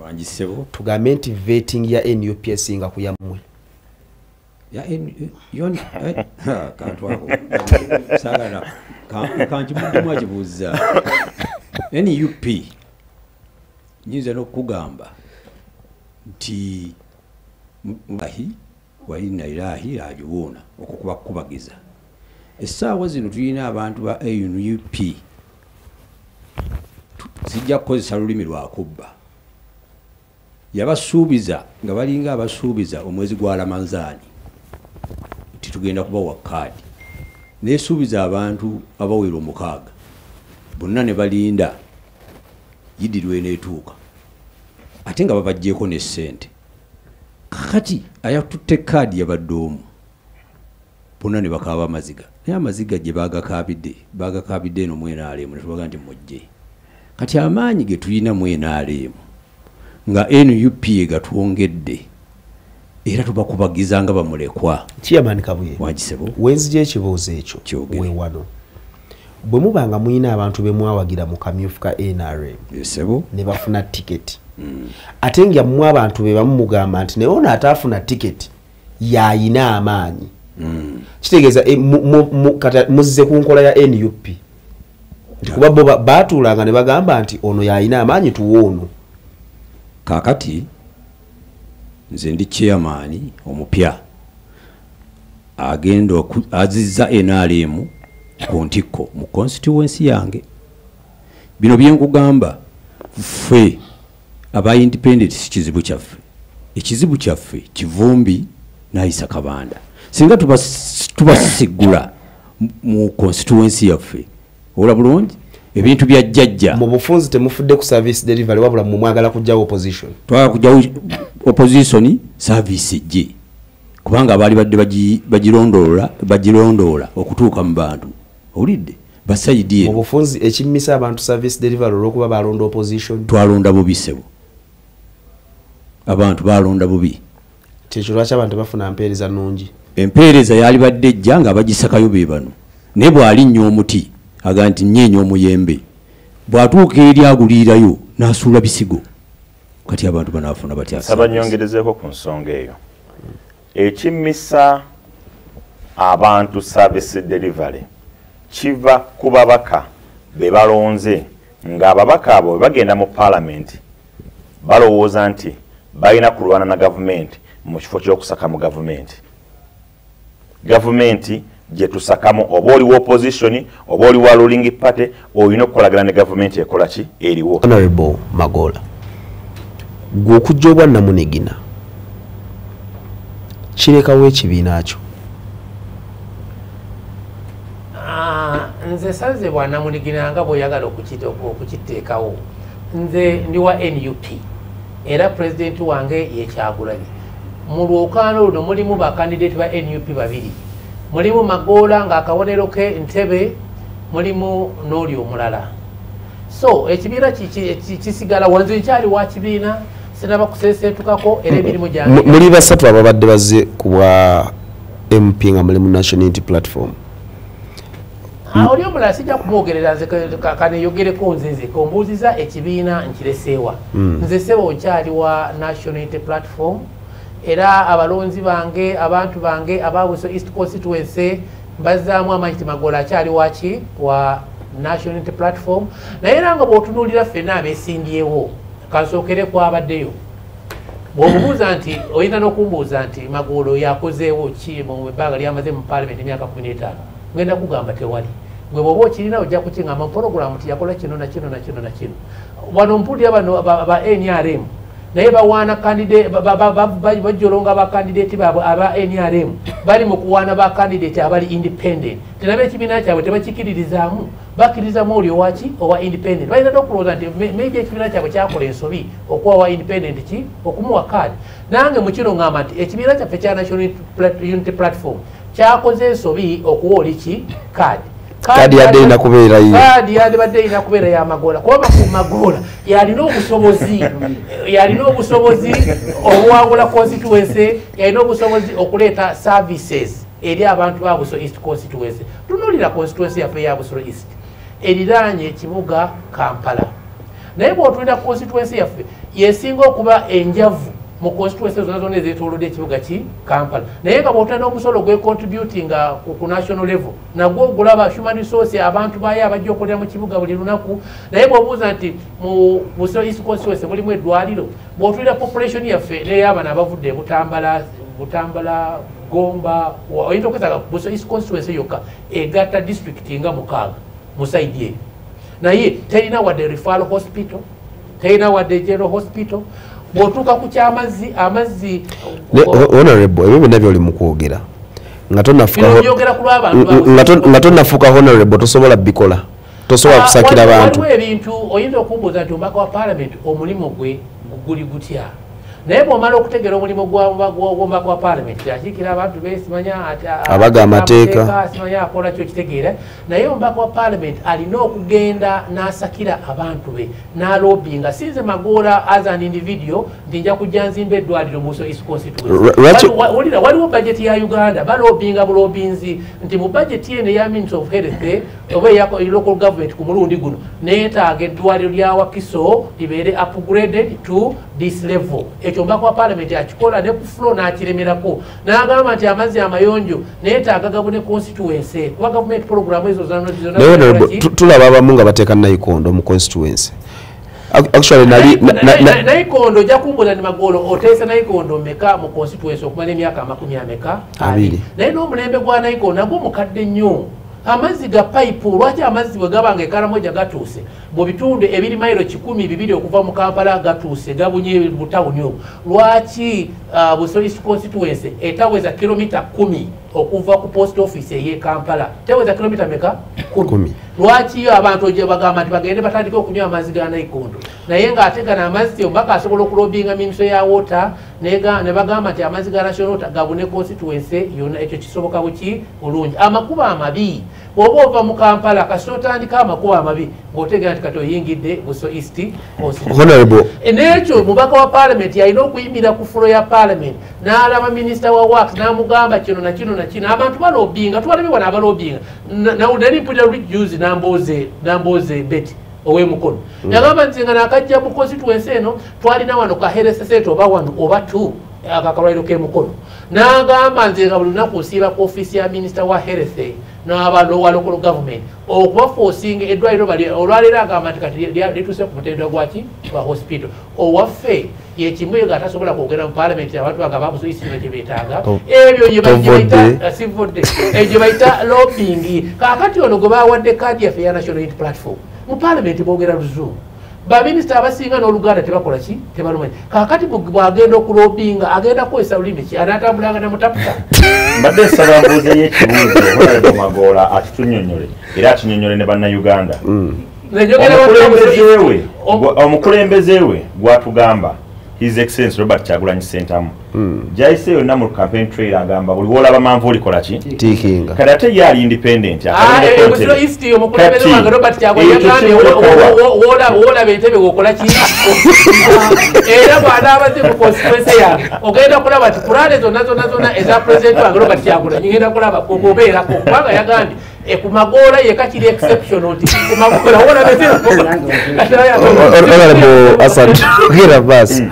Speaker 2: wangisebo,
Speaker 1: tugambe nti vetting ya NUP esinga ku yammwe?
Speaker 2: Saagala kankimuddemu akibuuza. NUP nyinza n'okugamba nti ahi wa inna ilaihi raji'uuna, okwo kuba kukubagiza. Essaawa zino tulina abantu ba NUP, sijja kukozesa lulimi lwakubba, yabasuubiza nga balinga abasuubiza omwezi gwa Ramanzaani nti tugenda kubawa kaadi, nesuubiza abantu abawera 6 bonna ne balinda yidi lweneetuuka, ate nga babaggyeko ne ssente. Kakati ayatutte kaadi yabadde omu, bonna ne bakaaba amaziga, naye amaziga gye baagakaabidde eno mu NRM ne tubaga nti mujje. Kati amaanyi ge tulina mu NRM nga NUP egatwongedde, era tubakubagiza nga bamulekwa.
Speaker 1: Chairman Kabuye,
Speaker 2: wangisebo,
Speaker 1: wenzija ekibuuzo ekyo we wano, bwe mubanga muyina abantu be mwawagira mu kamyufu ka NRM ne bafuna tiketi, ate nga mmwe abantu be bamu mugamba nti naye ono ataafuna tiketi yayina amaanyi, kitegeeza muzze ku nkola ya NUP nti kuba bo baatuulanga ne bagamba nti ono yayina amaanyi tuwe ono.
Speaker 2: Kaakati nze ndi chairman omupya agenda azizza NRM ku ntikko mu constituency yange. Bino bye nkugamba ffe aba independent si kizibu kyaffe. Ekizibu kyaffe Kivumbi n'Ayisa Kabanda. Singa tubasigula mu constituency yaffe, ola bulungi ebintu bya jjajja
Speaker 1: mu bufunzi temufudde ku service delivery, wabula mu mwagala kujjawo opposition.
Speaker 2: Twagala kujjawo opposition service ejje, kubanga abaali badde bagirondoola okutuuka mu bantu. Owulidde basayidi
Speaker 1: mu bufunzi ekimmisa abantu service delivery olw'okuba balonda opposition.
Speaker 2: Twalonda bubi ssebo, abantu balonda bubi.
Speaker 1: Kyekyo lwaki abantu bafuna mpeereza nnungi?
Speaker 2: Empeereza yalibadde ejja nga bagisakayo be bano, naye bw'alinnya omuti aga nti nnyeenya omuyembe, bw'atuuka eri aguliirayo n'asuula bisigo. Kati abantu banaafuna batya?
Speaker 5: Saba nnyongerezeeko ku nsonga eyo. Ekimmisa abantu service delivery kiva ku babaka be balonze, ng'ababaka abo bwe bagenda mu paalamenti balowooza nti balina kulwana na gavumenti mu kifo ky'okusaka mu gavumenti. Gavumenti gye tusakamu, oba oli wa opposition oba oli wa ruling party, olina okukolagana ne gavumenti ekola ki eriwo.
Speaker 1: Honorable Magoola, gwe okujja obwannamunigina kirekawo ekibiina kyo?
Speaker 4: Nze sanze bwannamunigina nga bw'oyagala okukiteekawo. Nze ndi wa NUP era pulezidenti wange ye Kyagulanyi. Mu lwokaano luno mulimu bakandidate ba NUP babiri, mulimu Magoola ng'akabonero ke Ntebe, mulimu n'oli omulala. So ekibiina kisigala wanze, nkyali wa kibiina, sinaba kuseeseetukako era emirimu gyange.
Speaker 1: Muli basatu ababadde bazze ku bwa MP nga muli mu National Unity Platform.
Speaker 4: Oli omulala sijja kumwogerera nze, kaneeyogereko nze nze kombuuziza ekibiina nkireseewa. Nze ssebo nkyali wa National Unity Platform era abalonzi bange, abantu bange aba Busiro East Constituency mbazzaamu amaanyi nti Magoola akyali waki wa National Unity Platform. Naye era nga bw'otunuulira ffenna abeesimbyewo, kansookere kwabaddeyo, bw'omubuuza nti oyinza n'okumbuuza nti Magoola yakozeewo ki mu ebbanga lyamaze mu paalamenti emyaka 15, ngenda kugamba tewali. Gwe bw'oba okirina ojja kukiŋŋamba mu porogulamu nti yakola kino na kino na kino na kino. Wano mpulira bano ba NRM naye bawaana candidate, bajjolonga bakandidate baabwe aba NRM, bali mu kuwaana bakandidate abali independent. Tenaba ekibiina kyabwe tebakikiririzaamu, bakkirizamu oli owaki owa independent. Balina n'okulowooza nti maybe ekibiina kyabwe kyakola ensobi okuwa owa independent ki okumuwa kaadi. Nange mu kino ŋŋamba nti ekibiina kyaffe kya National Unity Platform kyakoze ensobi okuwa oli ki kaadi.
Speaker 1: Kaadi yadde erina kubeera yiyo.
Speaker 4: Kaadi yandibadde erina kubeera ya Magoola, kuba Magoola yalina obusobozi, yalina obusobozi obuwangula constituency, yalina obusobozi okuleeta services eri abantu ba Busiro East Constituency. Tunuulira constituency yaffe ya Busiro East eriraanye ekibuga Kampala, naye bw'otunuulira constituency yaffe yesinga okuba enjavu mu constituency zonna zonna ezeetoolodde ekibuga ki Kampala. Naye nga bw'otula n'omusolo gwecontributinga ku national level nagwo ogulaba human resource, abantu baayo abajja okolera mu kibuga buli lunaku. Naye bw'obuuza nti mu Busiro East Constituency mulimu eddwaliro, bw'otuulira population yaffe n'ey'abano abavudde e Butambala, Gomba, oyinza okwesanga Busiro East Constituency yokka egatta district nga 6 mu side eyo, naye terina wadde referral hospital, terina wadde general hospital. Bw'otuuka ku ky'amazzi, amazzi
Speaker 1: Honorable, ebyo byonna by'oli mu kwogera nga tonnafuuka honorable tosobola bikola, tosobola kusakira bantu.
Speaker 4: Waliwo ebintu oyinza okumbuuza nti omubaka wa paalamenti omulimu gwe guli gutya, naye bw'omala okutegeera omulimu gw'omubaka wa paalamenti akiikira abantu be, simanya
Speaker 1: abaga amateeka,
Speaker 4: simanya akola kyo kitegeera. Naye omubaka wa paalamenti alina okugenda n'asakira abantu be n'alobinga. Sinze Magoola as an individual nti nja kujja nzimba eddwaliro mu Busiro East Constituency. Waliwo budget ya Uganda, balobinga bulobinzi nti mu budget eno eya Ministry of Health oba eya local government ku mulundi guno neetaaga eddwaliro lya Wakiso libeere upgraded to this level. Ekyo omubaka wa paalamenti akikola ne ku floor n'akiremerako n'agamba nti amazzi amayonjo neetaaga gabune constituency, kuba government program ezo zonna.
Speaker 1: Tulaba abamu nga bateeka nayikondo mu constituency. Actually
Speaker 4: nayikondo ojja kumbuuza nti Magoola oteesa nayikondo mmeka mu constituency okumala emyaka 20? Naye n'omulembe gwa nayikondo nagwo mukadde nnyo. Amazzi ga payipu, lwaki amazzi bwe gaba nga e Karamoja gatuuse mu bitundu ebiri mayiro 200 okuva mu Kampala gatuuse gabunye mu tawuni omwo, lwaki Busiro East Constituency etaweza kilomita 10 okuva ku post office ey'e Kampala? Teweza kilomita meka? 10. Lwaki abantu gye bagamba nti bagende batandike okunywa amazzi ga nayikondo, naye ng'ate gano amazzi omubaka asobola okulobinga ministry ya water Ne bagamba nti amazzi ga national water gabune constituency yonna, ekyo kisoboka buki bulungi. Amakubo amabi, bw'oba ova mu Kampala kasita otandika amakubo amabi ng'otegeera nti kati oyingidde Busiro East constituency. N'ekyo mubaka wa parliament yalina okuyimira ku floor ya parliament n'alaba minisita wa works n'amugamba kino na kino na kino. Abantu balobinga, tubalabye wano abalobinga. Nali mpulira juzi Namboze Betty ow'emukono yagamba nti nga nakajja mu constituency eno twalina wano ka health center oba wano oba two akakalwaliro k'emukono, n'agamba nze nga buli lunaku nsiiba ku ofiisi ya minisita wa health n'aba wa local government okubaforcinga eddwaliro bali olwaleero agamba nti kati lituuse ku mutendera gwaki gwa hospital. Owaffe yekimu nga atasobola kwogera mu parliament abantu bagamba Busiro East kino kye beetaaga, ebyo gye bayita lobbying. Kaakati ono gwe bawadde kaadi yaffe eya National Unity Platform mu parliament boogera Luzungu, baminisita abasinga n'Oluganda tebakola ki, tebalumanyi. Kaakati bw'agenda okulobinga agenda kukozesa lulimi ki, anaatambulanga namutaputa.
Speaker 5: Mbadde nsaba mbuuzeyo ekibuuzo Honorable Magoola atutunnyonnyole era atunnyonnyole ne Bannayuganda. Omukulembeze we gwatugamba His Excellency Robert Kyagulanyi Ssentamu gyayise yonna mu campaign trail agamba buli w'olaba manvu olikola ki, kati ate ye ali independent.
Speaker 4: Busiro East omukulembeze wange Robert Kyagulanyi yagambye w'olaba entebe w'okola ki, era bw'anaabaze mu constituency yange ogenda kulaba nti pulaane zonna zonna zonna eza president wange Robert Kyagulanyi ngenda kulaba obeerako, kubanga yagambye ku Magoola yeka kiri exceptional nti ku Magoola w'olaba entebe.
Speaker 1: Honorable Asad, genda basi.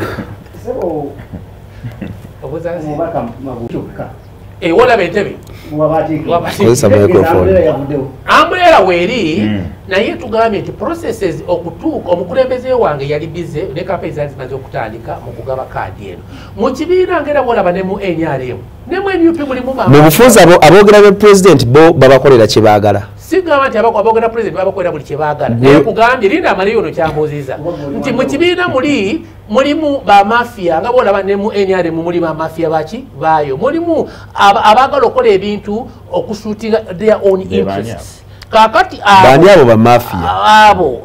Speaker 4: Wolaba entebe ambuleera weeri, naye tugambye nti processes okutuuka omukulembeze wange yali bize ne campaign zaali zimaze okutandika mu kugaba kaadi eno mu kibiina, ngera bwolaba ne mu NRM ne mu NUP mulimu
Speaker 1: mu bufunze aboogera be president bo babakolera kye baagala.
Speaker 4: Sigamba nti aboogera president babakolera buli kye baagala, naye kugambye linda amaleyo ono kyambuuziza nti mu kibiina muli mulimu bamafia nga bwolaba ne mu NRM muli bamafia baki baayo, mulimu abaagala okukola ebintu okusuutinga their own interests. Kakati
Speaker 1: bani abo bamafia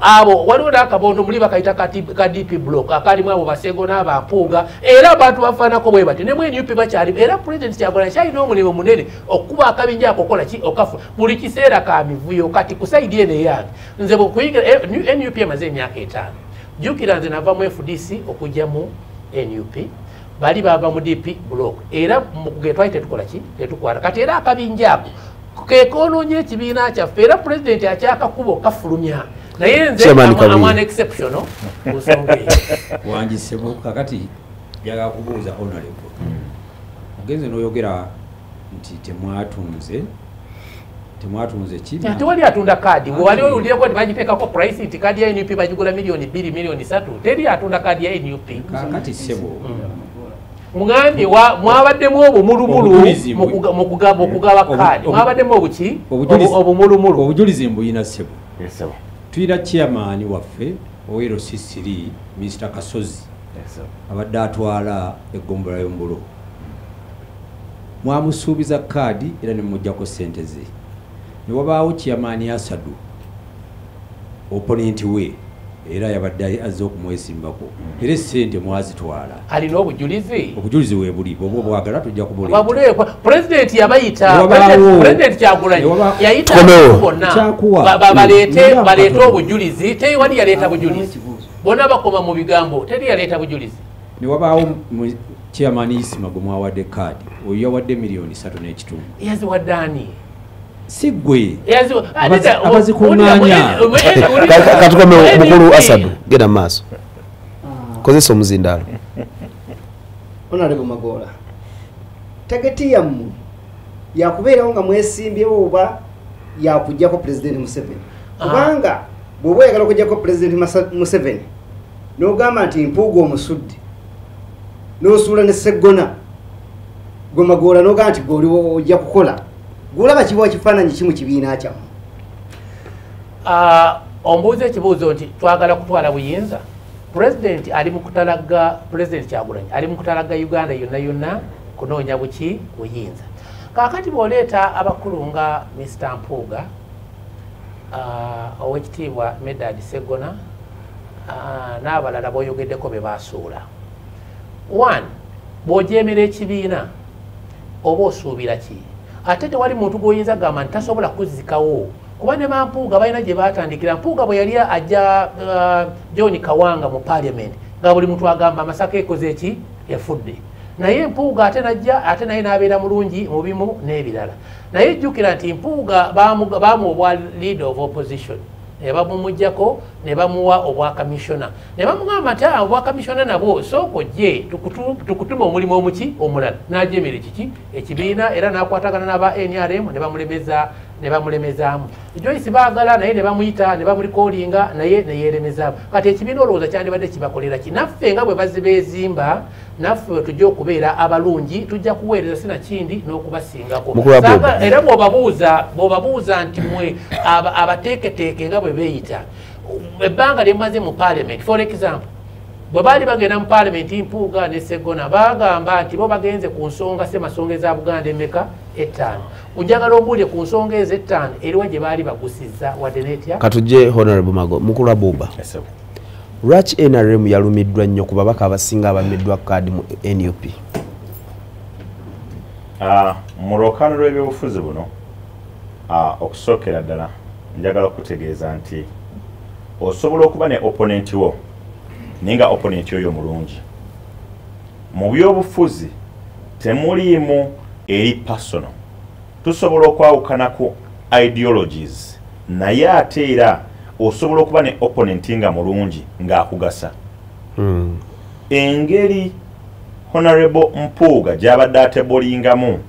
Speaker 4: abo waliwo n'akabondo muli bakayita ka DP block akalimu abo Basego n'abampuuga, era abantu bafaanako bwe bati ne mu NUP bakyali. Era President Kyagulanyi kyalina omulimu munene okuba akabinja ako okola ki okafu buli kiseera ka mivuyo. Kati ku sayidi eno eyange nze bwekuyingira NUP emaze emyaka 5, jjukira nze nava mu FDC okujja mu NUP, bali bava mu DP block, era twali tetukola ki tetukwata. Kati era akabinja ako kekoonoonya ekibiina kyaffe, era pulezidenti akyakakuba okafulumya, naye nze am an exceptional ku nsonga eyo.
Speaker 2: Wangisebo kakati njagala kubuuza Honorable, ogenze n'oyogera nti temwatunze ki?
Speaker 4: Tewali atunda kaadi. Wali owulireko nti bagiteekako price nti kaadi ya NUP bagigula miliyoni 2 miliyoni 3, teri atunda kaadi ya NUP.
Speaker 2: Kakati ssebo
Speaker 4: mugambye mwabaddemu obumulumulu mu kugaba kaadi, mwabaddemu obuki obumulumulu.
Speaker 2: Obujulizi mbuyina ssebo. Tuyina chairman waffe owa LC3 Mr. Kasozi abadde atwala eggombolola y'Ombulo, mwamusuubiza kaadi era ne mumuggyako ssente ze. Ne wabaawo chairman Asadu opponent we era yabadde azze okumwesimbako, era essente mwazitwala.
Speaker 4: Alina obujulizi?
Speaker 2: Obujulizi weebuli, bw'oba obwagala tujja kubuleeta.
Speaker 4: Babuleekwa. Pulezidenti yabayita, Pulezidenti Kyagulanyi yayita bonna baleete obujulizi, tewali yaleeta bujulizi, bonna bakoma mu bigambo, teri yaleeta bujulizi.
Speaker 2: Ne wabaawo chairman Isima gwe mwawadde kaadi, oyo yawadde miliyoni 3 n'ekitundu.
Speaker 4: Yaziwadde ani?
Speaker 2: Si ggwe abazikuŋŋaanya.
Speaker 1: Katukome mukulu Asadu, genda maaso, kozesa omuzindaalo.
Speaker 3: Honorable Magoola, tageti yammwe yakubeerawo nga mwesimbyewo oba yakuggyako Pulezidenti Museveni? Kubanga bw'oba oyagala okuggyako Pulezidenti Museveni n'ogamba nti Mpuuga omusudde n'osuula ne Sseggona, gwe Magoola n'ogamba nti gwe oliwo ojja kukola, gulaba kiba kifaananyi kimu kibiina kyammwe.
Speaker 4: Ombuuza ekibuuzo nti twagala kutwala buyinza. Pulezidenti ali mu kutalaga, Pulezidenti Kyagulanyi ali mu kutalaga Uganda yonna yonna kunoonya buki buyinza. Kaakati bw'oleeta abakulu nga Mr. Mpuuga, Owekitiibwa Medard Sseggona n'abalala b'oyogeddeko be baasuula. One, Bw'ojeemera ekibiina oba osuubira ki? Ate tewali muntu gw'oyinza kugamba nti tasobola kuzzikawo, kuba ne bampuuga balina gye baatandikira. Mpuuga bwe yali ajja John Kawanga mu parliament, nga buli muntu agamba Masaka ekoze eki, efudde. Naye Mpuuga ate najja, ate naye n'abeera mulungi mu bimu n'ebirala. Naye jjukira nti Mpuuga baamuwa obwa leader of opposition, ne bamumuggyako ne bamuwa obwa commissioner, ne bamugamba nti obwa commissioner nabwo sooka ojje tukutume omulimu omuki omulala. N'ajeemera ekiki ekibiina, era n'akwatagana n'aba NRM ne bamulemezaamu. Joyce Baagala naye ne bamuyita ne bamulikolinga, naye ne yeeremezaamu. Kati ekibiina olowooza kyandibadde kibakolera ki? Naffe nga bwe bazibeezimba, naffe tujja okubeera abalungi, tujja kuweereza sinakindi n'okubasingako. Era bw'obabuuza nti mwe abateeketeeke nga bwe beeyita, ebbanga lye mumaze mu parliament, for example, bwe baali bagenda mu parliament, Mpuuga ne Ssegona bagamba nti bo bagenze ku nsonga ssemasonga eza Buganda emeka? 5. Njagala ombuulire ku nsonga ezo 5 eriwa gye baali bagusizza wadde n'etya?
Speaker 1: Katujje Honorable Mago, mukulu Abuba. Lwaki NRM yalumiddwa nnyo ku babaka abasinga abamiddwa kaadi mu NUP?
Speaker 5: Mu lwokaano lw'ebyobufuzi buno, okusookera ddala njagala okutegeeza nti osobola okuba ne opponent wo, naye nga opponent oyo mulungi. Mu byobufuzi temuliimu eri personal. Tusobola okwawukana ku ideologies, naye ate era osobola okuba ne opponent nga mulungi ng'akugasa. Engeri Honorable Mpuuga gy'abadde atebolingamu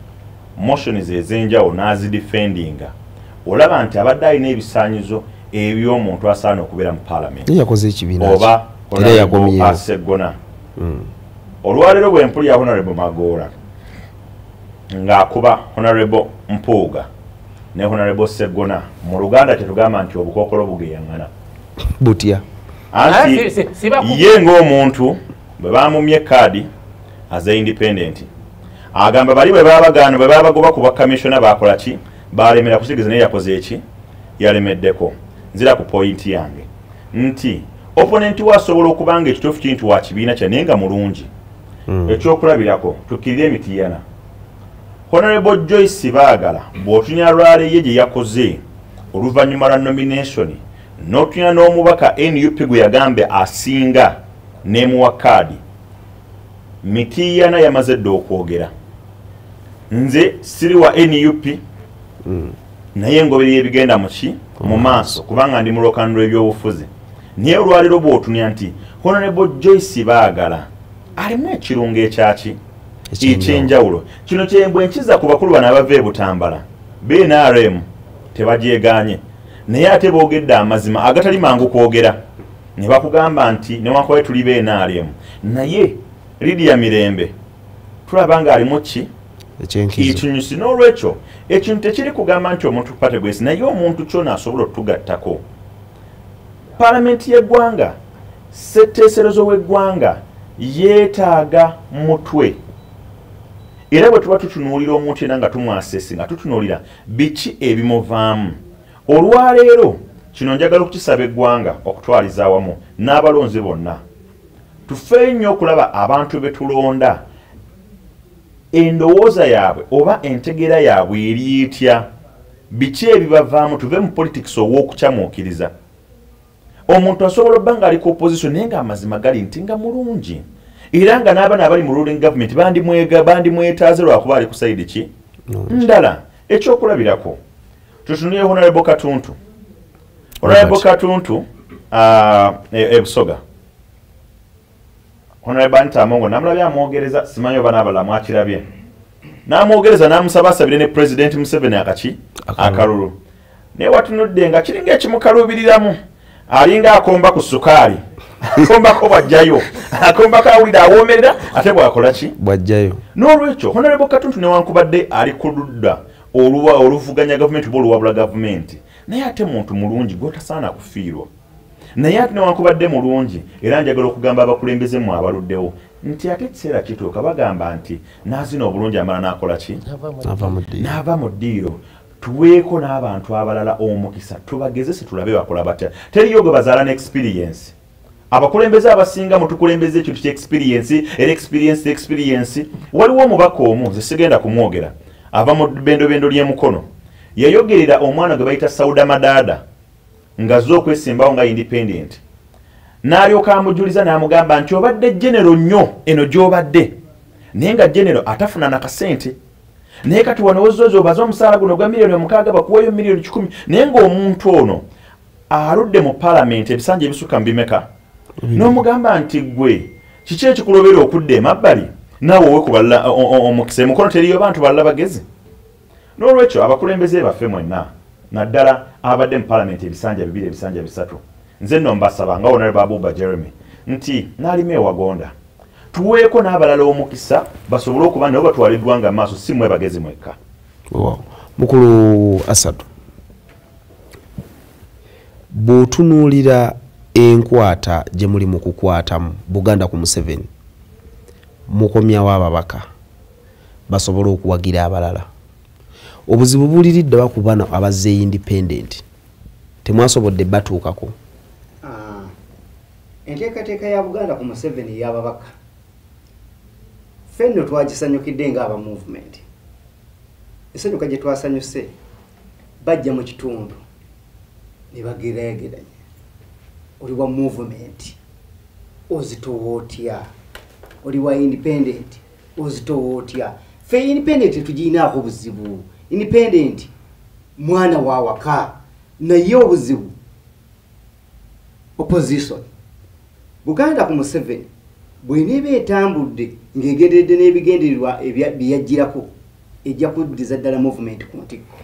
Speaker 5: motions ez'enjawulo n'azidefendinga, olaba nti abadde alina ebisaanyizo eby'omuntu asaana okubeera mu parliament.
Speaker 1: Yakoze ekibiina
Speaker 5: oba Honorable Sseggona. Olwaleero bwe mpulira Honorable Magoola ng'akuba Honorable Mpuuga ne Honorable Sseggona, mu Luganda tetugamba nti obukookolo bugeyaŋŋana.
Speaker 1: Butya?
Speaker 5: Anti ye ng'omuntu bwe bamumye kaadi as independent, agamba bali bwe babagaana, bwe babagoba ku bakamishona bakola ki? Balemera kusigeza, naye yakoze eki? Yalemeddeko. Nzira ku point yange nti opponent we asobola okuba nga ekituufu kintu wa kibiina kye, naye nga mulungi. Ekyokulabirako, tukkirire emitiyana. Honorable Joyce Baagala bw'otunya rally ye gye yakoze oluvannyuma lwa nomination, n'otunya n'omubaka NUP gwe yagambe asinga n'emuwa kaadi, Mitiyana yamaze dda okwogera. Nze siri wa NUP, naye ngoberera ebigenda muki mu maaso, kubanga ndi mu lwokaano lw'ebyobufuzi. Naye olwaleero bw'otunya nti Honorable Joyce Baagala alimu ekirungo ekyaki ekyenjawulo. Kino kyembwe nkiza ku bakulu bano abava e Butambala, BNRM tebagyegaanye, naye ate boogedde amazima agatali mangu kwogera, ne bakugamba nti newankubadde tuli BNRM, naye Lydia Mirembe tulaba nga alimu ki ekinyusi. N'olwekyo ekintu tekiri kugamba nti omuntu party gwesi, naye omuntu kyona asobola otugattako. Palamenti y'eggwanga, ssetteeserezo w'eggwanga yeetaaga mutwe. Era bwe tuba tutunuulira omuntu yenna nga tumwasesi, nga tutunuulira biki ebimuvaamu. Olwaleero kino njagala okukisaba eggwanga okutwaliza awamu n'abalonzi bonna, tufeeyo nnyo okulaba abantu be tulonda endowooza yaabwe oba entegeera yaabwe eri etya, biki ebibavaamu. Tuve mu politics ow'okukyamuukiriza. Omuntu asobola obba nga ali ku opposition, naye ng'amazima gali nti nga mulungi, era nga n'abaana abali mu ruling government bandimwetaaze lwakuba ali ku side ki ndala. Ekyokulabirako, tutunulire Honorable Katuntu. Honorable Katuntu e Busoga, Honorable Anita Amongo namulabye amwogereza, simanyi oba n'abalala mwakirabye, n'amwogereza n'amusaba asabire ne President Museveni akaki akalulu, naye watunudde nga kiringa ekimukaluubiriramu, alinga akomba ku sukaali, akombako bw'ajjayo, akombako awulira awoomerera, ate bw'akola ki?
Speaker 1: Bw'ajjayo.
Speaker 5: N'olwekyo Honorable Katuntu newankubadde ali ku ludda oluvuganya gavumenti oba oluwabula gavumenti, naye ate muntu mulungi gw'otasaana kufiirwa. Naye ate newankubadde mulungi, era njagala okugamba abakulembeze mmwe abaluddewo nti ate ekiseera kituuka bagamba nti n'azina obulungi amala n'akola ki? N'ava mu ddiiro. Tuweeko n'abantu abalala omukisa, tubagezese tulabe bakola batya. Teriyo gwe bazaala ne experience.
Speaker 6: Abakulembeze abasinga mutukulembeze ekintu kya experience, era experience. Waliwo omubaka omu nze sigenda kumwogera, ava mu bendobendo ly'emukono, yayogerera omwana gwe bayita Sauda Madada ng'azze okwesimbawo nga independent, n'alyoka amujuliza n'amugamba nti obadde genero nnyo eno gy'obadde, naye nga genero atafuna nakasente, naye kati wano wozooza obaze omusaala guno gwa 6 million bakuweeyo 100 million, naye ng'omuntu ono aludde mu paalamenti ebisanja ebisukka mu bimeka, n'omugamba nti gwe kiki ekikulobera okudda emabbali naawe owe kubalala omukisa, emukono teriyo bantu balala bagezi. N'olwekyo abakulembeze baffe mwenna, naddala abadde mu paalamenti ebisanja 2 ebisanja 3, nze nno mbasaba nga Honorable Abuba Jeremy nti n'alima ewagonda tuweeko n'abalala omukisa basobole okuba nabo batwala eggwanga maaso, si mmwe bagezi mwekka.
Speaker 1: Mukulu Asadu, bw'otunuulira enkwata gye muli mu kukwatamu Buganda ku Museveni, mukomyawo ababaka basobole okuwagira abalala, obuzibu buliridde ku bano abazze independent, temwasobodde batuukako?
Speaker 3: Enteekateeka ya Buganda ku Museveni ey'ababaka ffe nno twagisanyukidde ng'aba movement. Esanyuka gye twasanyuse, bajja mu kitundu ne bageraageranya, oli wa movement ozitowa otya, oli wa independent ozitowa otya? Ffe independent tetugiyinaako buzibu, independent mwana wa waka, naye obuzibu opposition. Buganda ku Museveni bw'eneeba etambudde ng'egenderedde n'ebigendererwa bye yagirako, ejja kuddiza ddala movement ku ntikko.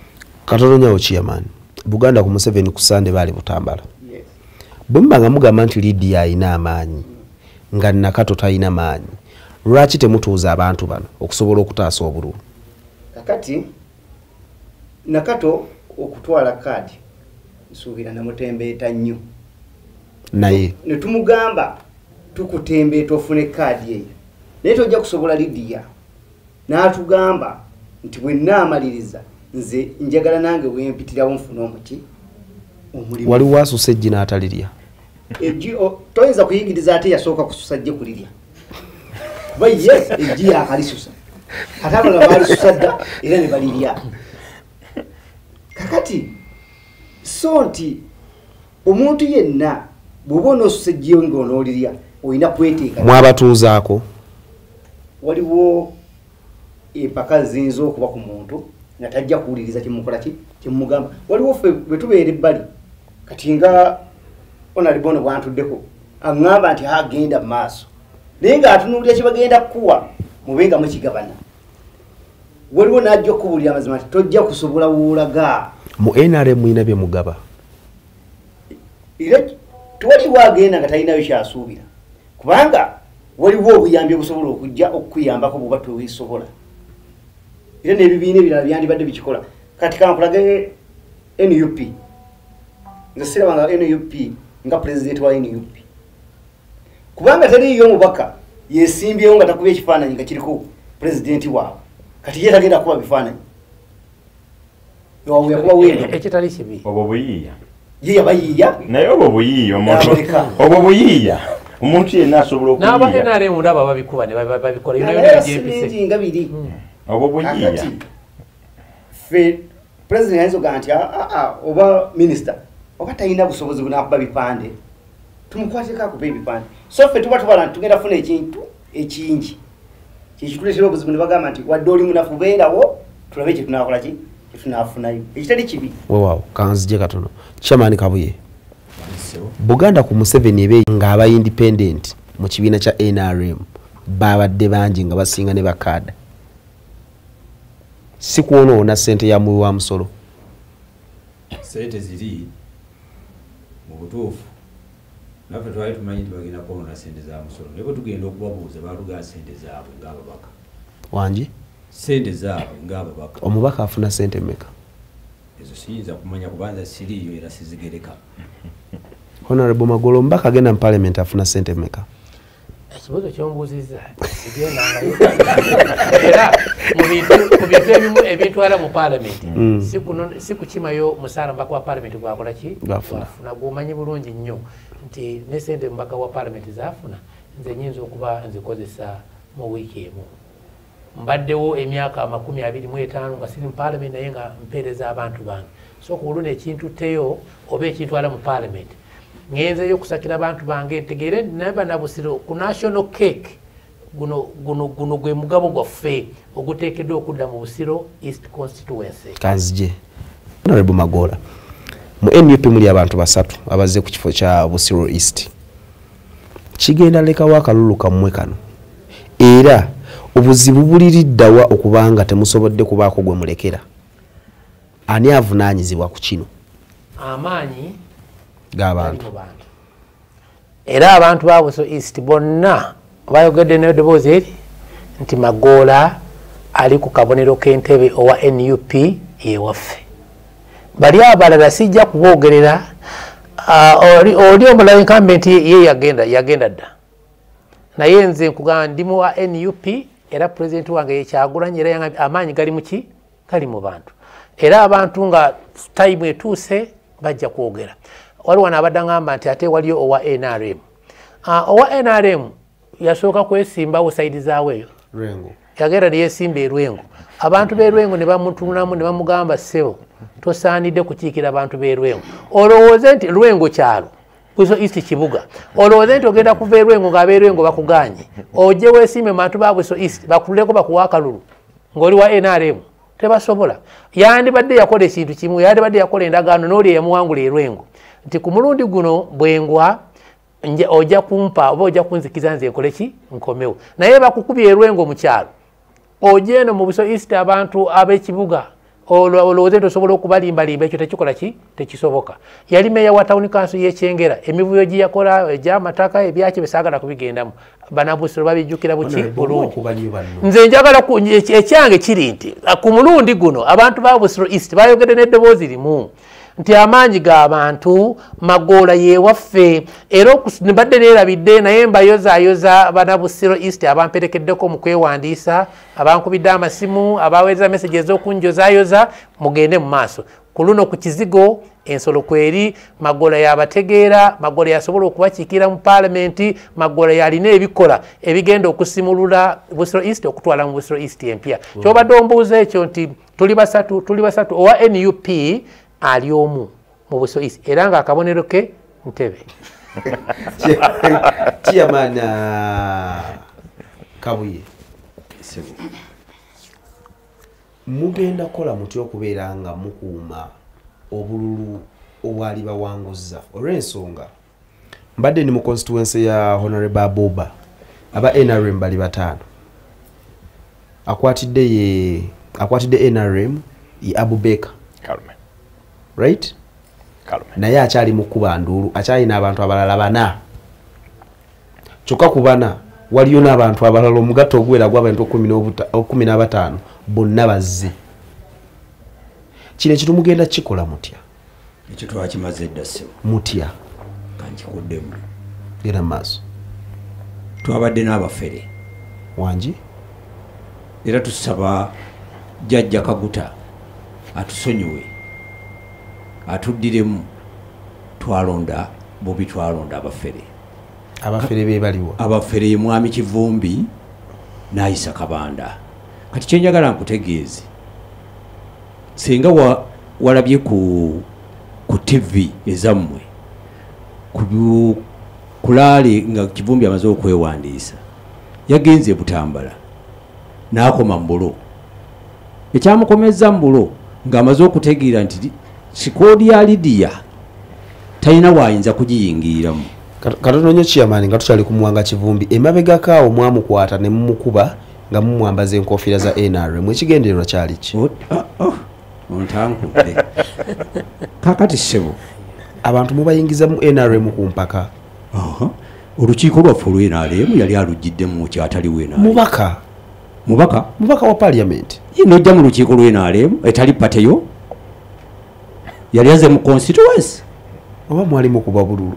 Speaker 1: Katono nyawo chairman, Buganda ku Museveni ku Sande baali Butambala. Bwe muba nga mugamba nti Lydia alina amaanyi nga Nakato talina maanyi, lwaki temutuuza abantu bano okusobola okutaasa obululu?
Speaker 3: Kakati Nakato okutwala kaadi nsuubira namutembeeta nnyo,
Speaker 1: naye
Speaker 3: ne tumugamba tukutembeeta ofune kaadi eyo, naye tojja kusobola Lydia. N'atugamba nti bwe nnaamaliriza nze njagala nange wempitirawo nfune omuki omulimu.
Speaker 1: Waliwo asusa eggi n'atalirya.
Speaker 3: Eggi toyinza kuyigiriza ate yasooka kususa gye kulirya, kuba ye eggi yakalisusa, ate abalala baalisusa dda era ne balirya. Kakati so nti omuntu yenna bw'oba onoosusa eggi ng'onoolirya olina kweteeka.
Speaker 1: Mwabatuuzaako?
Speaker 3: Waliwo empaka ziyinza okuba ku muntu nga tajja kuwuliriza kyemukola ki kyemugamba. Waliwo ffe bwe tubeera ebbali, kati nga Honorable ono bwantuddeko aŋŋamba nti agenda mu maaso, naye ng'atunuulira kye bagenda kukuwa mube nga mukigabana. Waliwo n'ajja okubuulira amazima nti tojja kusobola woolaga.
Speaker 1: Mu NRM mulina bye mugaba?
Speaker 3: Era tewaliwo agenda nga talinayo kyasuubira, kubanga waliwo obuyambi obusobola okujja okukuyambako bw'oba tobisobola, era n'ebibiina ebirala byandibadde bikikola. Kati kankulage NUP, nze siraba nga NUP nga pulezidenti wa NUP, kubanga teriiyo omubaka yesimbyewo nga takubye ekifaananyi nga kiriko pulezidenti waabwe. Kati ye tagenda kuba bifaananyi waabwe, yakuba weeno.
Speaker 4: Ekitali kibi.
Speaker 6: Obwo buyiiya.
Speaker 3: Ye yabayiiya.
Speaker 6: Naye obwo buyiiya omuntu
Speaker 3: N'amuleka.
Speaker 6: Obwo buyiiya omuntu yenna asobola
Speaker 4: n'aba
Speaker 6: okuyiiya.
Speaker 4: NRM ndaba babikuba ne babikola yona
Speaker 3: Naye
Speaker 4: yona
Speaker 3: si
Speaker 4: gyempise.
Speaker 3: bingi nga biri.
Speaker 6: Obwo buyiiya.
Speaker 3: Kakati ffe pulezidenti ayinza okugamba nti "Ah, ah, oba minisita oba talina busobozi bunakuba bipande, tumukwateko akuba ebipande." So ffe tuba tubala nti tugenda kufuna ekintu ekingi, kyekituleetera obuzibu ne bagamba nti wadde oli munafu beerawo tulabe kyetunakola ki kyetunaafunayo, ekitali kibi.
Speaker 1: Weewaawo, kanzije katono. Chairman Kabuye, Buganda ku Museveni ebe ng'aba independent mu kibiina kya NRM babadde bangi nga basinga ne bakaada, si kwonoona ssente ya muwi wa musolo?
Speaker 2: Sente ziri mu butuufu naffe twali tumanyi nti bagenda kwonoona sente za musolo, naye bwe tugenda okubabuuza baatugaa sente zaabwe ng'ababaka.
Speaker 1: Wangi?
Speaker 2: Sente zaabwe ng'ababaka.
Speaker 1: Omubaka afuna ssente mmeka?
Speaker 2: Ezo siyinza kumanya kubanza siriiyo era sizigereka.
Speaker 1: Honorable Magolo, omubaka agenda mu parliament afuna ssente mmeka?
Speaker 4: Ekibuuzo kyombuuzizza sigendangayo, era mu bintu ebimu ebintwala mu paalamenti si kukimayo musaala mubaka wa paalamenti gwakola ki.
Speaker 1: Gwafuna.
Speaker 4: Gwafuna gwomanyi bulungi nnyo. Nti ne sente mubaka wa parliament zaafuna nze nyinza okuba nzikozesa mu wiiki emu. Mbaddewo emyaka 25 nga siri mu parliament naye nga mpeereza abantu bange. So ku luno ekintutteyo oba ekintwala mu parliament ngenzeyo okusakira abantu bange ntegeere naye bannabusiro ku national cake guno gwe mugabo gwaffe oguteekeddwa okudda mu Busiro East Constituency.
Speaker 1: Kanzije Honorable Magoola, mu NUP muli abantu basatu abazze ku kifo kya Busiro East. Kigenda lekawo akalulu kammwe kano, era obuzibu buliriddawa okubanga temusobodde kubaako gwe mulekera? Ani avunaanyizibwa ku kino?
Speaker 4: Amaanyi
Speaker 1: g'abantu.
Speaker 4: Era abantu ba Busiro East bonna bayogedde n'eddoboozi eri nti Magoola ali ku kabonero k'entebe owa NUP ewaffe. Bali abalala sijja kuboogerera. Oli omulala incumbent ye yagenda dda, naye nze nkugamba ndi mu wa NUP era president wange ye Kyagulanyi, era amaanyi gali muki? Gali mu bantu. Era abantu nga time etuuse bajja kwogera. Waliwo n'abadde angamba nti ate waliyo owa NRM. Owa NRM yasooka kwesimbawo sayidi zaawe eyo yagenda ne yeesimba e Lwengo. Abantu b'e Lwengo ne bamutunulamu ne bamugamba, ssebo tosaanidde kukiikira abantu b'e Lwengo. Olowooze nti Lwengo kyalo, Busiro East kibuga. Olowooze nti ogenda kuva e Lwengo ng'ab'e Lwengo bakuganye, ojje weesimbe mu bantu ba Busiro East bakululeko bakuwa akalulu ng'oli wa NRM? Tebasobola. Yandibadde yakola ekintu kimu, yandibadde yakola endagaano n'oli eyamuwangula e Lwengo nti ku mulundi guno bwengwa ojja kumpa oba ojja kunzikiza nze nkole ki? Nkomewo. Naye bakukubye e Lwengo mu kyalo, ojje eno mu Busiro East abantu ab'ekibuga olowooze nti osobola okubalimbalimba, ekyo tekikola ki? Tekisoboka. Yali meeya wa town council y'e Kyengera, emivuyo gye yakola egy'amataka ebyaki besaagala kubigendamu, bannabusiro babijjukira buki bulungi. Nze njagala ekyange kiri nti ku mulundi guno abantu ba Busiro East bayogedde n'eddoboozi limu nti amaanyi g'abantu, Magoola yewaffe. Era mbadde neerabidde naye mbayozaayoza bannabusiro East abamperekeddeko mu kwewandiisa, abankubidde amasimu, abaweereza message ez'okunjozaayoza, mugende mu maaso. Ku luno ku kizigo ensolo kweri, Magoola yabategeera, Magoola yasobola okubakiikira mu paalamenti, Magoola yalina ebikola ebigenda okusimulula Busiro East okutwala mu Busiro East empya. Kyobadde ombuuza ekyo nti tuli basatu, owa NUP ali omu mu Busiro East era ng'akabonero ke ntebe.
Speaker 1: Chairman Kabuye, mugenda kukola mutya okubeera nga mukuuma obululu obwali bawanguza? Olw'ensonga mbadde ndi mu constituency ya Honorable Abuba, aba NRM bali 5, akwatidde NRM ye Abubeka
Speaker 5: Kalume,
Speaker 1: right?
Speaker 5: Kalume.
Speaker 1: Naye akyali mu kuba nduulu, akyalina abantu abalala 4. Kyokka ku 4 waliyo n'abantu abalala omugatto oguwera gw'abantu 15 bonna bazze. Kino ekintu mugenda kikola mutya?
Speaker 2: Ekyo twakimaze dda ssebo.
Speaker 1: Mutya?
Speaker 2: Kankikuddemu.
Speaker 1: Genda mu maaso.
Speaker 2: Twabadde n'abafere.
Speaker 1: Wangi?
Speaker 2: Era tusaba Jjajja Kaguta atusonyiwe, atuddiremu. Twalonda bubi, twalonda abafere.
Speaker 1: Abafere be baliwa?
Speaker 2: Abafere ye Mwami Kivumbi n'Ayisa Kabanda. Kati kye njagala nkutegeeze, singa walabye ku TV ezammwe kulaale nga Kivumbi amaze okwewandiisa, yagenze e Butambala n'akoma mu bulo. Ekyamukomezza mu bulo ng'amaze okutegeera nti sikoodi ya Lydia talina waayinza kugiyingiriramu.
Speaker 1: Katono nnyo Chairman, nga tukyali ku Muwanga Kivumbi, emabegako awo mwamukwata ne mumukuba nga mumwambaza enkofiira za NRM, ekigendererwa kyali ki?
Speaker 2: Ontankudde. Kaakati ssebo,
Speaker 1: abantu mubayingiza mu NRM ku mpaka.
Speaker 2: Olukiiko lwaffe olw NRM yali alugiddemu kyataliwo NRM.
Speaker 1: Mubaka.
Speaker 2: Mubaka?
Speaker 1: Mubaka wa parliament.
Speaker 2: Ye n'ojja mu lukiiko lw NRM etali pateyo, yali aze mu constituency.
Speaker 1: Oba mwali mukuba bululu.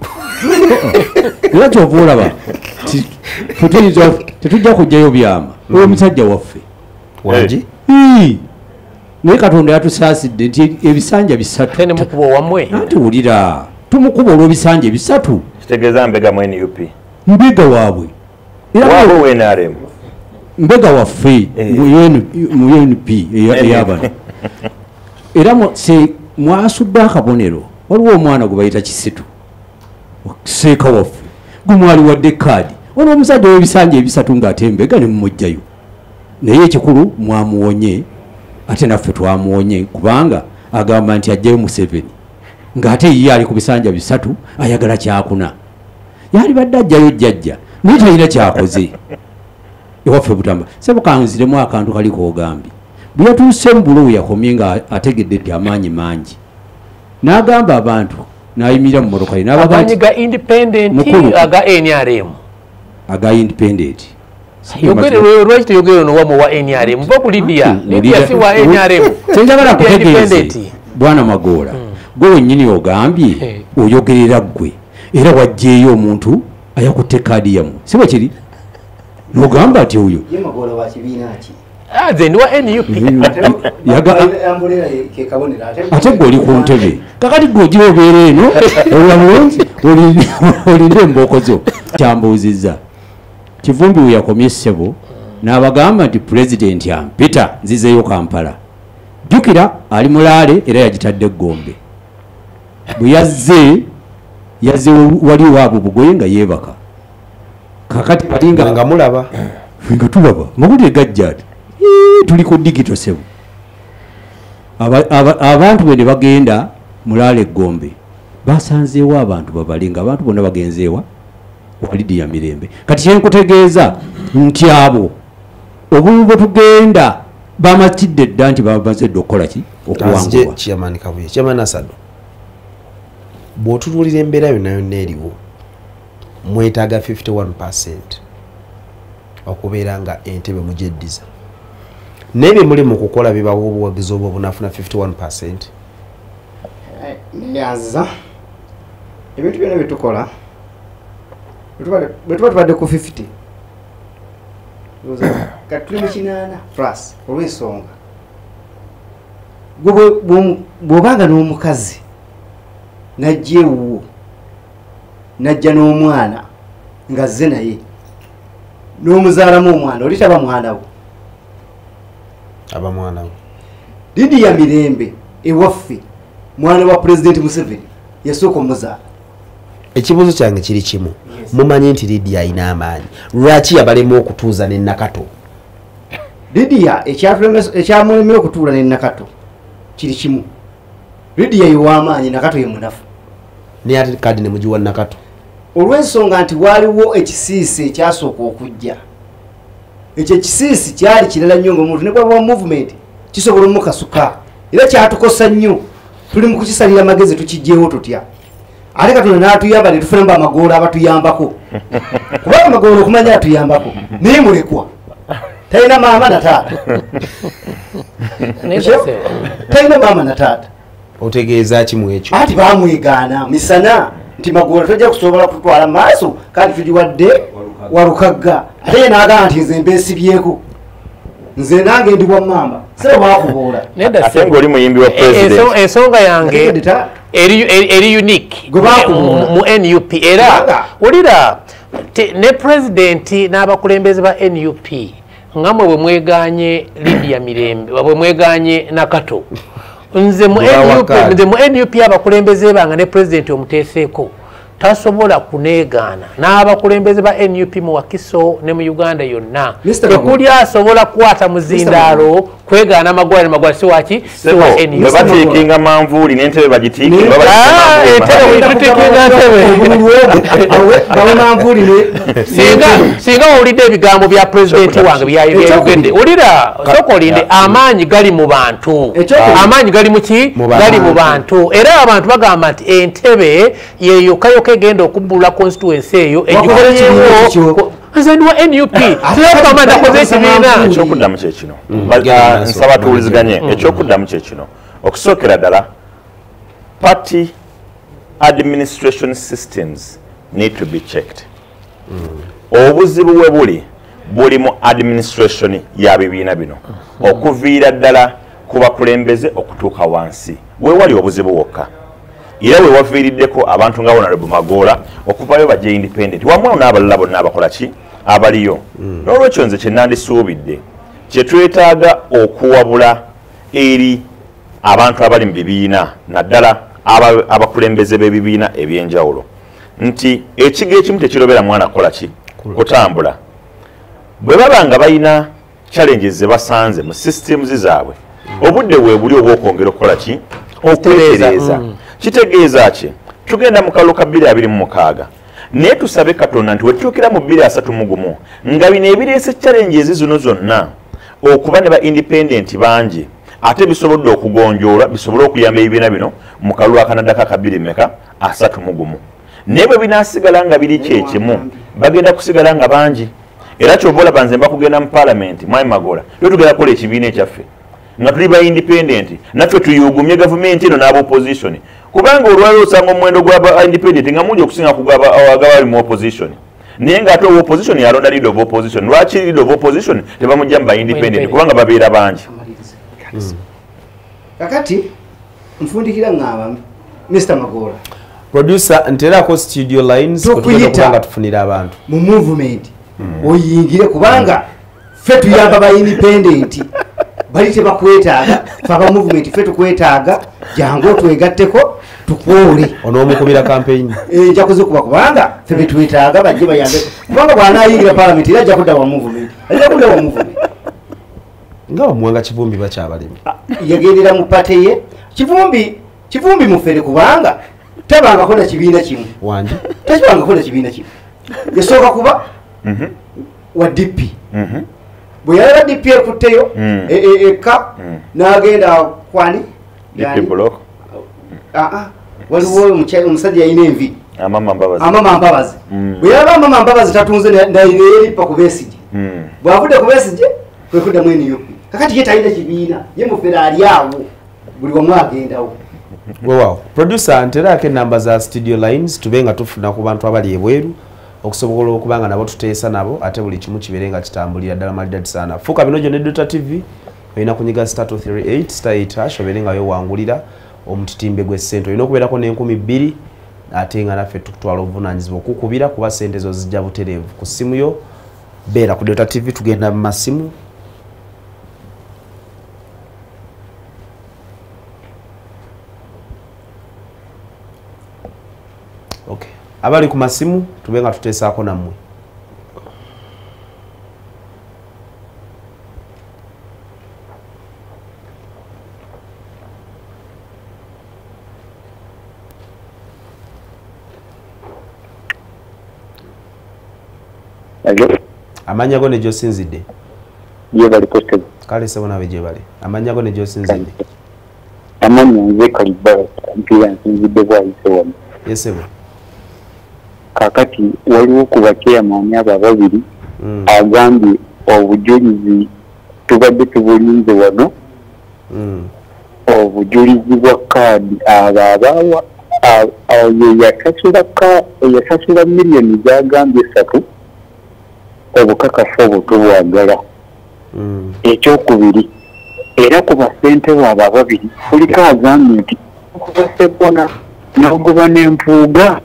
Speaker 2: Era kyova olaba tetujja kuggyayo byama. Oyo omusajja waffe.
Speaker 1: Wangi?
Speaker 2: Naye Katonda yatusaasidde nti ebisanja 3.
Speaker 4: Ate ne mukuba owammwe.
Speaker 2: Anti wulira, Tumukuba olw'ebisanja 3.
Speaker 5: Kitegeeza mbega mu NUP.
Speaker 2: Mbega waabwe.
Speaker 5: Waabwe NRM.
Speaker 2: Mbega waffe mu UNP ey'abano. Era mwasudde akabonero. Waliwo omwana gwe bayita Kisitu. Seeka waffe. Gumwali wadde kaadi. Ono omusajja w'ebisanja 3 ng'ate mbega ne mumuggyayo. Naye ekikulu mwamuwonye ate naffe twamuwonye kubanga agamba nti ajjayo Museveni. Ng'ate ye ali ku bisanja 3 ayagala kyakuna. Yali badde ajjayo jjajja naye talina kyakoze. Ewaffe Butambala. Ssebo kanziremu akantu kali k'ogambye. Bwe yatuuse mu bulo we yakomye nga ategedde nti amaanyi mangi. N'agamba abantu n'ayimirira mu mmotoka ye n'abagamba
Speaker 4: nti aga independent aga NRM.
Speaker 2: Aga independent.
Speaker 4: Lwaki toyogere ono wamu wa NRM? Mva ku Lydia. Lydia si wa NRM.
Speaker 2: Kyenjagala kutegeeze Bwana Magoola, gwe wennyini ogambye oyogerera ggwe era waggyeyo omuntu ayakutte kaadi yammwe. Si bwe kiri? N'ogamba nti oyo.
Speaker 3: Ye Magoola wa kibiina ki?
Speaker 4: Nze ndi wa NUP.
Speaker 2: Ate ggwe oli ku ntebe. Kakati ggwe ogira obeera eno, olwa bulungi, olinde embooko zo. Kyambuuzizza. Kivumbi we yakomye ssebo n'abagamba nti pulezidenti ampita nzizeeyo Kampala. Jjukira ali mulaale era yagitadde Gombe. Bwe yazze wali waabwe Bugoye nga yeebaka. Kakati balinga
Speaker 1: nga mulaba.
Speaker 2: Nga tulaba. Amawulire gajja ati tuli ku digito ssebo. Abantu bwe ne bagenda mulaale Gombe basanzeewo abantu babali nga abantu bonna bagenzeewa Lydia Mirembe. Kati kyenkutegeeza nti abo obululu bwe tugenda bamatidde dda nti bamaze dda okukola ki? Okuwangulwa.
Speaker 1: Chairman Kabuye, Chairman Asado, bw'otunuulira embeera yonna yonna eriwo mwetaaga 51% okubeera nga entebe mugyeddiza. Naye bye muli mu kukola bibawa obuwagizi obwo obunaafuna 51%.
Speaker 3: Neyanziza ebintu byonna bye tukola bwe tuba tubadde ku 50 kati tuli mu 8 plus olw'ensonga bw'obanga n'omukazi n'ajja ewuwo n'ajja n'omwana ng'azze naye n'omuzaalamu omwana oli taba mwana wo
Speaker 1: aba mwana wo.
Speaker 3: Lydia Mirembe ewaffe mwana wa Pulezidenti Museveni yasooka omuzaala.
Speaker 1: Ekibuuzo kyange kiri kimu. Mumanyi nti Lydia alina amaanyi. Lwaki yabalema okutuuza ne Nakato?
Speaker 3: Lydia ekyamulemera okutuula ne Nakato kiri kimu. Lydia ye w'amaanyi, Nakato ye munafu.
Speaker 1: Naye ate kaadi ne mugiwa Nakato.
Speaker 3: Olw'ensonga nti waaliwo ekisiisi ekyasooka okujja. Ekyo ekisiisi kyali kirala nnyo ng'omuntu ne bw'aba wa movement kisobola omukasuka. Era kyatukosa nnyo. Tuli mu kukisalira amagezi tukiggyewo tutya. Ate Katonda n'atuyamba ne tufunamu Amagoola abatuyambako. Kubanga Amagoola okumanya atuyambako naye mulekwa. Talina maama na taata. Talina maama na taata.
Speaker 1: Otegeeza ki mu ekyo?
Speaker 3: Ati baamwegaana misana nti Magoola tojja kusobola kutwala maaso kandi tugiwadde Walukagga. Ate ye n'agamba nti nze mbeesibyeko. Nze nange ndi wa mmamba. Sebo baakuboola.
Speaker 5: Ate ng'oli muyimbi wa pulezidenti.
Speaker 4: Ensonga yange eri unique mu NUP era wulira ne pulezidenti n'abakulembeze ba NUP nga mmwe bwe mweganye Lydia Mirembe bwe mweganye Nakato. Nze mu NUP abakulembeze bange ne pulezidenti omuteeseeko tasobola kuneegaana n'abakulembeze ba NUP mu Wakiso ne mu Uganda yonna. Tekuli asobola kukwata muzindaalo kwegaana Magoola ne Magoola si waki si wa NUP.
Speaker 5: Bwe batiikinga manvuuli n'entebe bagitiike.
Speaker 4: Singa owulidde ebigambo bya pulezidenti wange byayogedde, wulira sooka olinde, amaanyi gali mu bantu. Amaanyi gali mu ki? Gali mu bantu. Era abantu bagamba nti entebe ye yokka yokka egenda okubbulula constituency eyo egikolyewo. Nze ndi wa NUP. Siyokama ndakoze ekibiina.
Speaker 5: Ekyokuddamu kye kino. Nsaba tuwuliziganye. Ekyokuddamu kye kino. Okusookera ddala, party administration systems need to be checked. Obuzibu we buli mu administration ya bibiina bino. Okuviira ddala ku bakulembeze okutuuka wansi. We wali obuzibu wokka. Era we waviiriddeko abantu nga Honorable Magoola okuvayo bajje independent wamu n'abalala bonna abakola ki abaliyo. N'olwekyo nze kye nandisuubidde kye twetaaga okuwabula eri abantu abali mu bibiina naddala abakulembeze b'ebibiina ebyenjawulo nti ekigo ekimu tekirobera mwana kukola ki kutambula. Bwe baba nga balina challenges ze basanze mu systems zaabwe, obudde bwe buli obw'okwongera okukola ki okwetereeza. Kitegeeza ki? Tugenda mu kalulu ka 2026 naye tusabe Katonda nti wetutuukira mu 2031 nga bino ebireese challenges zino zonna okuba ne ba independent bangi ate bisobodde okugonjoola bisobole okuyamba ebibiina bino mu kalulu akanaddako aka 2031. Naye bwe binaasigala nga biri kyekimu bagenda kusigala nga bangi. Era kyova olaba nze mba kugenda mu paalamenti Mwami Magoola lwe tugenda kukola ekibiina ekyaffe nga tuli ba independent naffe tuyugumye gavumenti eno n'aba opposition, kubanga olwaleero osanga omuwendo gw'aba independent nga mungi okusinga ku gw'abali mu opposition, naye ng'ate owa opposition yalonda leader of opposition. Lwaki leader of opposition tebamugja mu ba independent? Kubanga babeera bangi.
Speaker 3: Kakati nfundikira ngamba Mr. Magoola
Speaker 1: producer nterako studio lines kutugenda tufunira abantu
Speaker 3: mu movement oyingire, kubanga ffe tuyamba ba independent bali tebakwetaaga, ffe aba movement ffe tukwetaaga, jangu otwegatteko tukwole.
Speaker 1: Onoomukubira campaign
Speaker 3: nja kuzikuba kubanga ffe betwetaaga bajje bayambe, kubanga bw'anaayingira parliament era ajja kudda wa movement, ajja kudda wa movement.
Speaker 1: Nga Muwanga Kivumbi bakyabalimi
Speaker 3: yagendera mu pate ye. Kivumbi mufere kubanga tabangako na kibiina kimu
Speaker 1: wanje
Speaker 3: takibangako na kibiina kimu. Yasooka kuba wa DP, bwe yalaba DP ekutteyo eka n'agenda kwani waliwo omusajja yalina envi Amama Mbabazi. Bwe yalaba Amama Mbabazi tatunze nayeripa ku Besigye, bw'avudde ku Besigye kwe kuddamu NUP. Kakati ye talina kibiina, ye mufere ali awo buli wamu agendawo.
Speaker 1: Weewaawo producer nterako enamba za studio lines tube nga tufuna ku bantu abali ebweru okusobola okuba nga nabo tuteesa nabo ate buli kimu kibeere nga kitambulira ddala malidadi sana. Fuuka bino ne Delta TV olina kunyiga *238 *8# obeere nga weewangulira omutitimbe gw'essente. Olina okubeerako n'2000 ate nga naffe tukutwala obuvunaanyizibwa okukubira kuba ssente zo zijja butereevu ku ssimu yo. Beera ku Delta TV, tugenda mu masimu. Okay. Abali ku masimu tube nga tuteesaako nammwe. Amanya go ne gy'osinzidde. Kale ssebo naawe gyebale. Amanya go ne gy'osinzidde.
Speaker 7: Amanya nze Kaliba mpira nsinzidde Bwayise wano.
Speaker 1: Yes ssebo.
Speaker 7: Kakati waliwo ku bachairman abo ababiri agambye obujulizi tubadde tubulinze wano, obujulizi bwa kaadi abo abawa yasasula miliyoni zagambye 3 obukakafu obwo tubwagala. Ekyokubiri era ku basente abo ababiri kuliko agambye nti okuva Sseggona n'ogoba n'Empuuga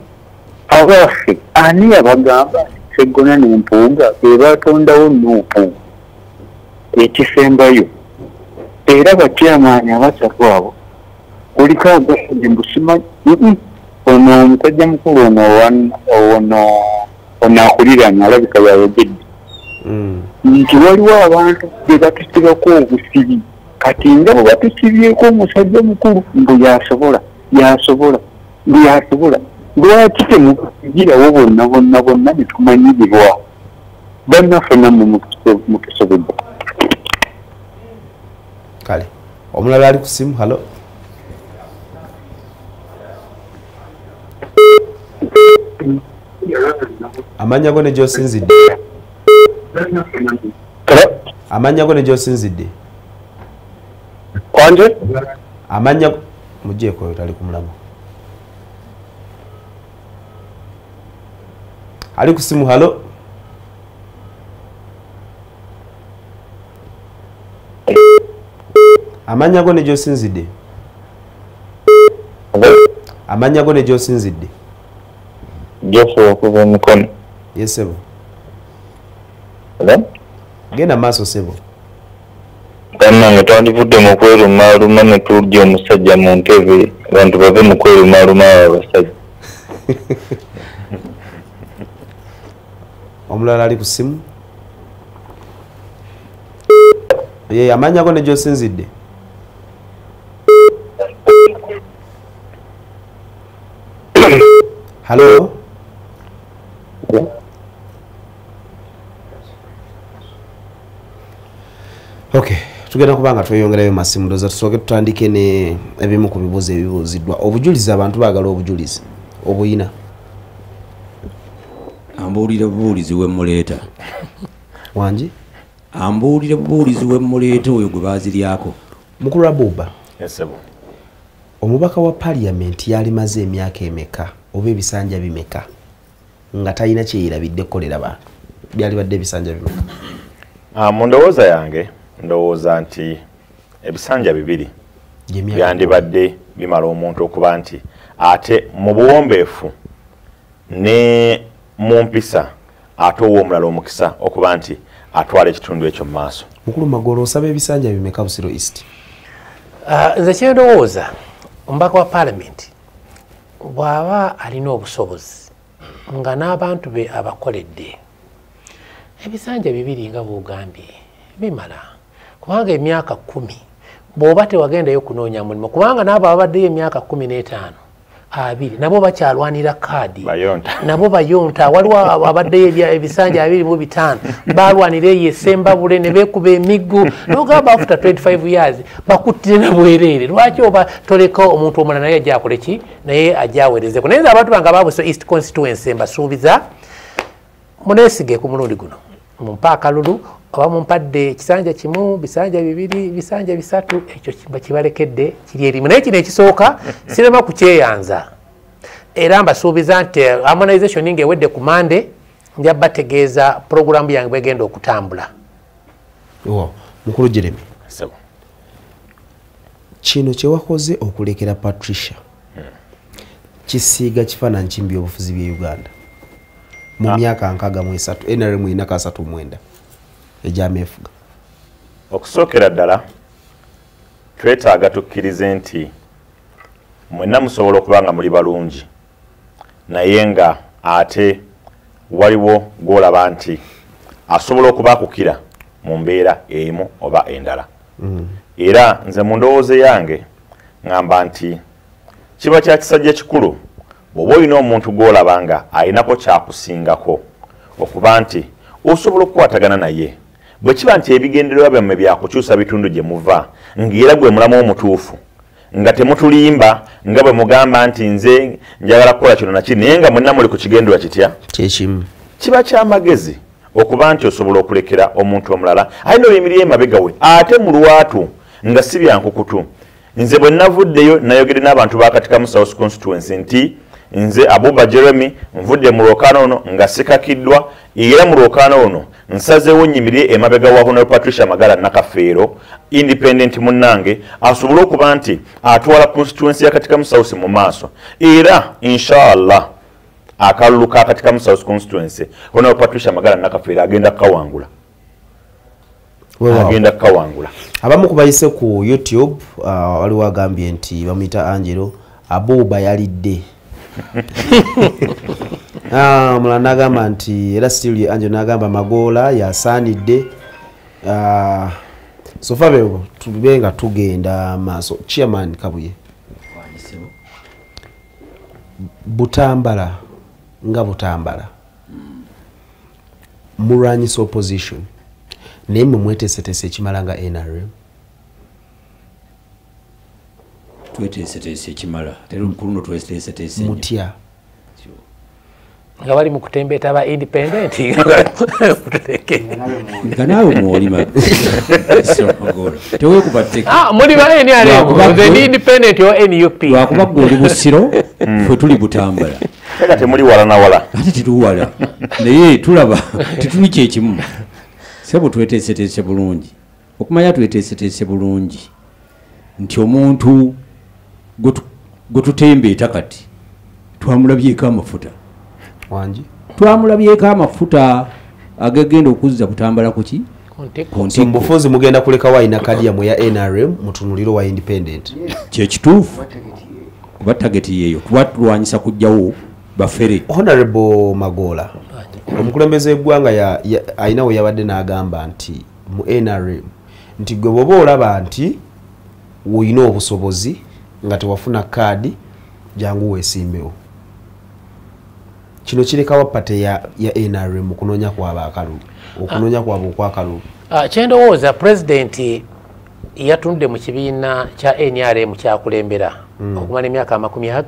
Speaker 7: abaffe ani yabagamba Sseggona n'Empuuga be batondawo NUP ekisembayo. Era bachairman abasatu abo kuliko agambye mbu simanyi ono omusajja mukulu ono ono akuliraanye alabika yayogedde nti waliwo abantu be batusibako obusibi, kati nga bwe batusibyeko omusajja mukulu mbu yasobola mbu yasobola, lwaki temugirawo bonna bonna bonna ne tumanyibirwa bannaffe nammwe mutusobodde.
Speaker 1: Kale omulala ali ku ssimu. Halo, amanya go ne gy'osinzidde. Amanya go ne gy'osinzidde.
Speaker 7: Kwanje?
Speaker 1: Amanya mugyeko oyo tali ku mulamu. Ali ku ssimu. Halo, amanya go ne gy'osinzidde. Amannya go ne gy'osinzidde?
Speaker 8: Joshua okuva Mukono.
Speaker 1: Yes sebo.
Speaker 8: Hello?
Speaker 1: Genda maaso sebo.
Speaker 8: Bannange twandivudde mu kwerumaaluma ne tulya omusajja mu ntebe, abantu bave mu kwerumaaluma abo abasajja.
Speaker 1: Omulala ali ku ssimu. Ye amannya go ne gy'osinzidde? Hello? Okay, tugenda kubanga tweyongerayo masimu ndoza tusooke tutandike ne ebimu ku bibuuzo ebibuuziddwa. Obujulizi abantu baagala obujulizi obuyina.
Speaker 2: Ambuulire bubuulizi we muleeta.
Speaker 1: Wangi?
Speaker 2: Ambuulire bubuulizi we muleeta oyo gwe baaziryako.
Speaker 1: Mukulu Abuba.
Speaker 5: Yes sebo.
Speaker 1: Omubaka wa parliament yalimaze emyaka emeka oba ebisanja bimeka nga talina kyeyerabidde kukolera bantu? Byalibadde ebisanja bimeka?
Speaker 5: Mu ndowooza yange ndowooza nti ebisanja bibiri byandibadde bimala omuntu okuba nti ate mu buwombeefu ne mu mpisa ate owa omulala omukisa okuba nti atwala ekitundu ekyo mu maaso.
Speaker 1: Mukulu Magolo, osaba ebisanja bimeka Busiro East?
Speaker 4: Nze kyendowooza omubaka wa parliament bw'aba alina obusobozi nga n'abantu be abakoledde, ebisanja bibiri nga bw'ogambye bimala, kubanga emyaka 10 bw'oba tewagendayo kunoonya mulimu, kubanga n'abo ababaddeyo emyaka 15 20 nabo bakyalwanira kaadi, nabo bayonta. Waliwo abaddeyo ebisanja 25 balwanira eyo esembabule ne beekuba emiggo, n'ogamba after 25 years bakuttire na bwereere. Lwaki oba toleka omuntu omulala naye ajja akole ki, naye ajja aweerezeko? Naye nze abantu bange aba Busiro East constituency mbasuubiza muneesige ku mulundi guno, mumpa akalulu oba mumpadde ekisanja kimu, bisanja bibiri, bisanja bisatu, ekyo kibalekedde kiri erimu. Naye kino ekisooka sirema kukyeyanza, era mbasuubiza nti harmonization ng'ewedde ku Mande nja bategeeza puroguramu yange bwegenda okutambula.
Speaker 1: Mukulu Jeremy, kino kye wakoze okulekera Patricia kisiiga kifaananyi ki mu byobufuzi by'e Uganda mu myaka 63 NRM erina 39 egyameefuga?
Speaker 5: Okusookera ddala twetaaga tukkirize nti mwenna musobola okuba nga muli balungi, naye nga ate waliwo gw'olaba nti asobola okuba akukira mu mbeera emu oba endala. Era nze mu ndowooza yange ŋŋamba nti kiba kya kisajja ekikulu bw'oba olina omuntu gw'olaba nga ayinako kyakusingako okuba nti osobola okukwatagana naye. Bwe kiba nti ebigendererwa byammwe byakukyusa bitundu gye muva, ng'era gwe mulamu omutuufu, nga temutulimba nga bwe mugamba nti nze njagala kukola kino na kiri, naye nga mwenna muli ku kigendererwa kitya
Speaker 1: kyekimu,
Speaker 5: kiba kyamagezi okuba nti osobola okulekera omuntu omulala alina oyimirira emabega we ate mu lwatu nga si byankukutu. Nze bwe navuddeyo nayogedde n'abantu ba Katikamu South constituency nti nze Abuba Jeremy nvudde mu lwokaano ono nga sikakiddwa, era mu lwokaano ono nsazeewo nnyimirire emabega wa Honorable Patricia Magala Nakafeero independent munnange asobole okuba nti atwala constituency ya Katikamu South mu maaso. Era inshallah akalulu ka Katikamu South constituency Honorable Patricia Magala Nakafeero agenda kukawangula. Agenda kukawangula.
Speaker 1: Abamu kubayise ku YouTube waliwo agambye nti bamuyita Angelo Abuba yalidde. Omulala n'agamba nti era still Angelo n'agamba Magoola yasaanidde. So far bebo tube nga tugenda maaso. Chairman Kabuye, Butambala nga Butambala mulwanyisa opposition, naye mmwe mweteeseteese ekimala nga NRM?
Speaker 2: Tweteeseteese ekimala, ku luno tweteeseteese nnyo.
Speaker 1: Mutya?
Speaker 4: Nga bali mu kutembeeta ba independent.
Speaker 2: Nga naawe mwolima. Teweekuba tteke.
Speaker 4: Muli ba NRM, nze ndi independent owa NUP.
Speaker 2: Lwakuba ggwe oli Busiro, ffe tuli Butambala.
Speaker 5: Ate temuli wala na wala.
Speaker 2: Ate tetuwala. Naye tulaba tetuli kyekimu. Sebo tweteeseteese bulungi. Okumanya tweteeseteese bulungi nti omuntu Gwe tutembeeta kati twamulabyeko amafuta.
Speaker 1: Wangi?
Speaker 2: Twamulabyeko amafuta agagenda okuzza Butambala kuki?
Speaker 1: So mubufuzi mugenda kuleka waina kadi ya ya NRM mutunuliro wa independent.
Speaker 2: Kye kituufu. Kuba target yeeyo kuba tulwanyisa kujjawo bafere.
Speaker 1: Honorable Magola, omukulembeze w'eggwanga alina we yabadde n'agamba nti mu NRM nti gwe bw'oba olaba nti olina obusobozi nga tewafuna kaadi jangu weesimbewo. Kino kirekawa pate ya NRM okunoonya kwaba akalulu, okunoonya kwabwe okwakalulu.
Speaker 4: Kyendowooza pulezidenti yatunudde mu kibiina kya NRM kyakulembera okumala emyaka 20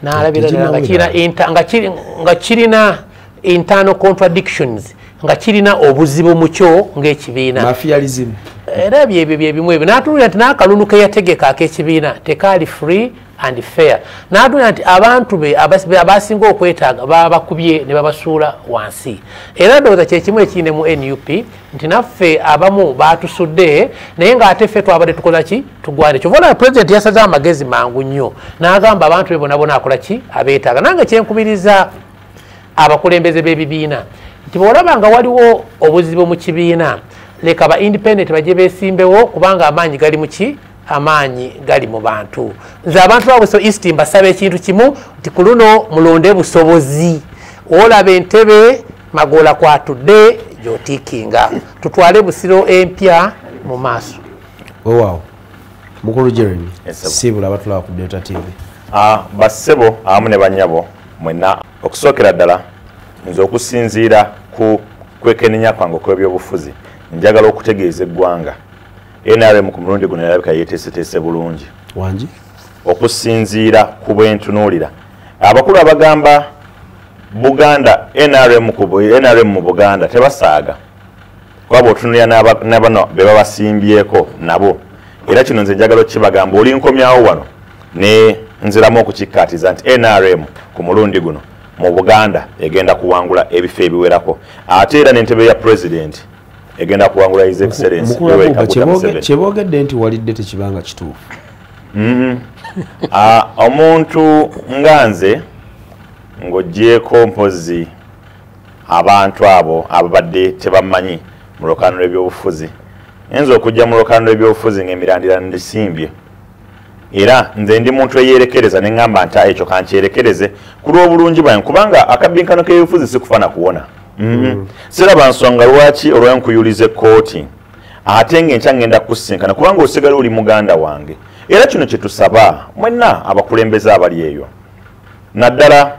Speaker 4: n'alabira ddala nga kirina internal contradictions, nga kirina obuzibu mu kyo ng'ekibiina.
Speaker 1: Mafialism.
Speaker 4: Era byebyo byebimu ebyo. N'atunuulira nti n'akalulu ke yategeka ak'ekibiina tekaali free and fair. N'atunuulira nti abantu be abasinga okwetaaga babakubye ne babasuula wansi. Era ndowooza kye kimu ekiri mu NUP nti naffe abamu baatusudde naye ng'ate ffe twabadde tukola ki? Tugwane. Kyova olaba pulezidenti yasaze amagezi mangu nnyo n'agamba abantu be bonna bonna akola ki? Abeetaaga. Nange kyenkubiriza abakulembeze b'ebibiina nti bw'olaba nga waliwo obuzibu mu kibiina leka ba independent bajje beesimbewo kubanga amaanyi gali mu ki? Amaanyi gali mu bantu. Nze abantu ba Buso East mbasaba ekintu kimu nti ku luno mulonde busobozi. Olaba entebe Magola kwatudde gy'otiikinga. Tutwale Busiro empya mu maaso.
Speaker 1: Weewaawo. Mukulu Jeremy, siibula abatulaba ku Delta TV.
Speaker 5: Bassebo awamu ne bannyabo mwenna, okusookera ddala nze okusinziira ku kwekenenya kwange okw'ebyobufuzi njagala okutegeeza eggwanga NRM ku mulundi guno erabika yeeteeseteese bulungi.
Speaker 1: Wangi?
Speaker 5: Okusinziira ku bwe ntunuulira abakulu abagamba Buganda NRM mu Buganda tebasaaga kuba bw'otunuulira n'abano be babasimbyeko nabo. Era kino nze njagala okukibagamba oli nkomyawo wano ne nziramu okukikkaatiza nti NRM ku mulundi guno mu Buganda egenda kuwangula ebifo ebiwerako, ate era n'entebe ya pulezidenti egenda kuwangula His Excellency Yoweri Kaguta Museveni.
Speaker 1: Kyeboogedde nti walidde tekibanga kituufu.
Speaker 5: Omuntu nga nze ng'oggyeeko mpozzi abantu abo ababadde tebamanyi mu lwokaano lw'ebyobufuzi, nnyinza okujja mu lwokaano lw'ebyobufuzi ng'emirandira ndisimbye. Era nze ndi muntu eyeerekereza ne ŋŋamba nti ekyo kankyerekereze ku lw'obulungi bwange, kubanga akabbinkano k'ebyobufuzi si kufa na kuwona. Siraba nsonga lwaki olw'enkuyuliza ekkooti ate ng'enkya ŋŋenda kusisinkana kubanga osigala oli muganda wange. Era kino kye tusaba mwenna abakulembeze abali eyo, naddala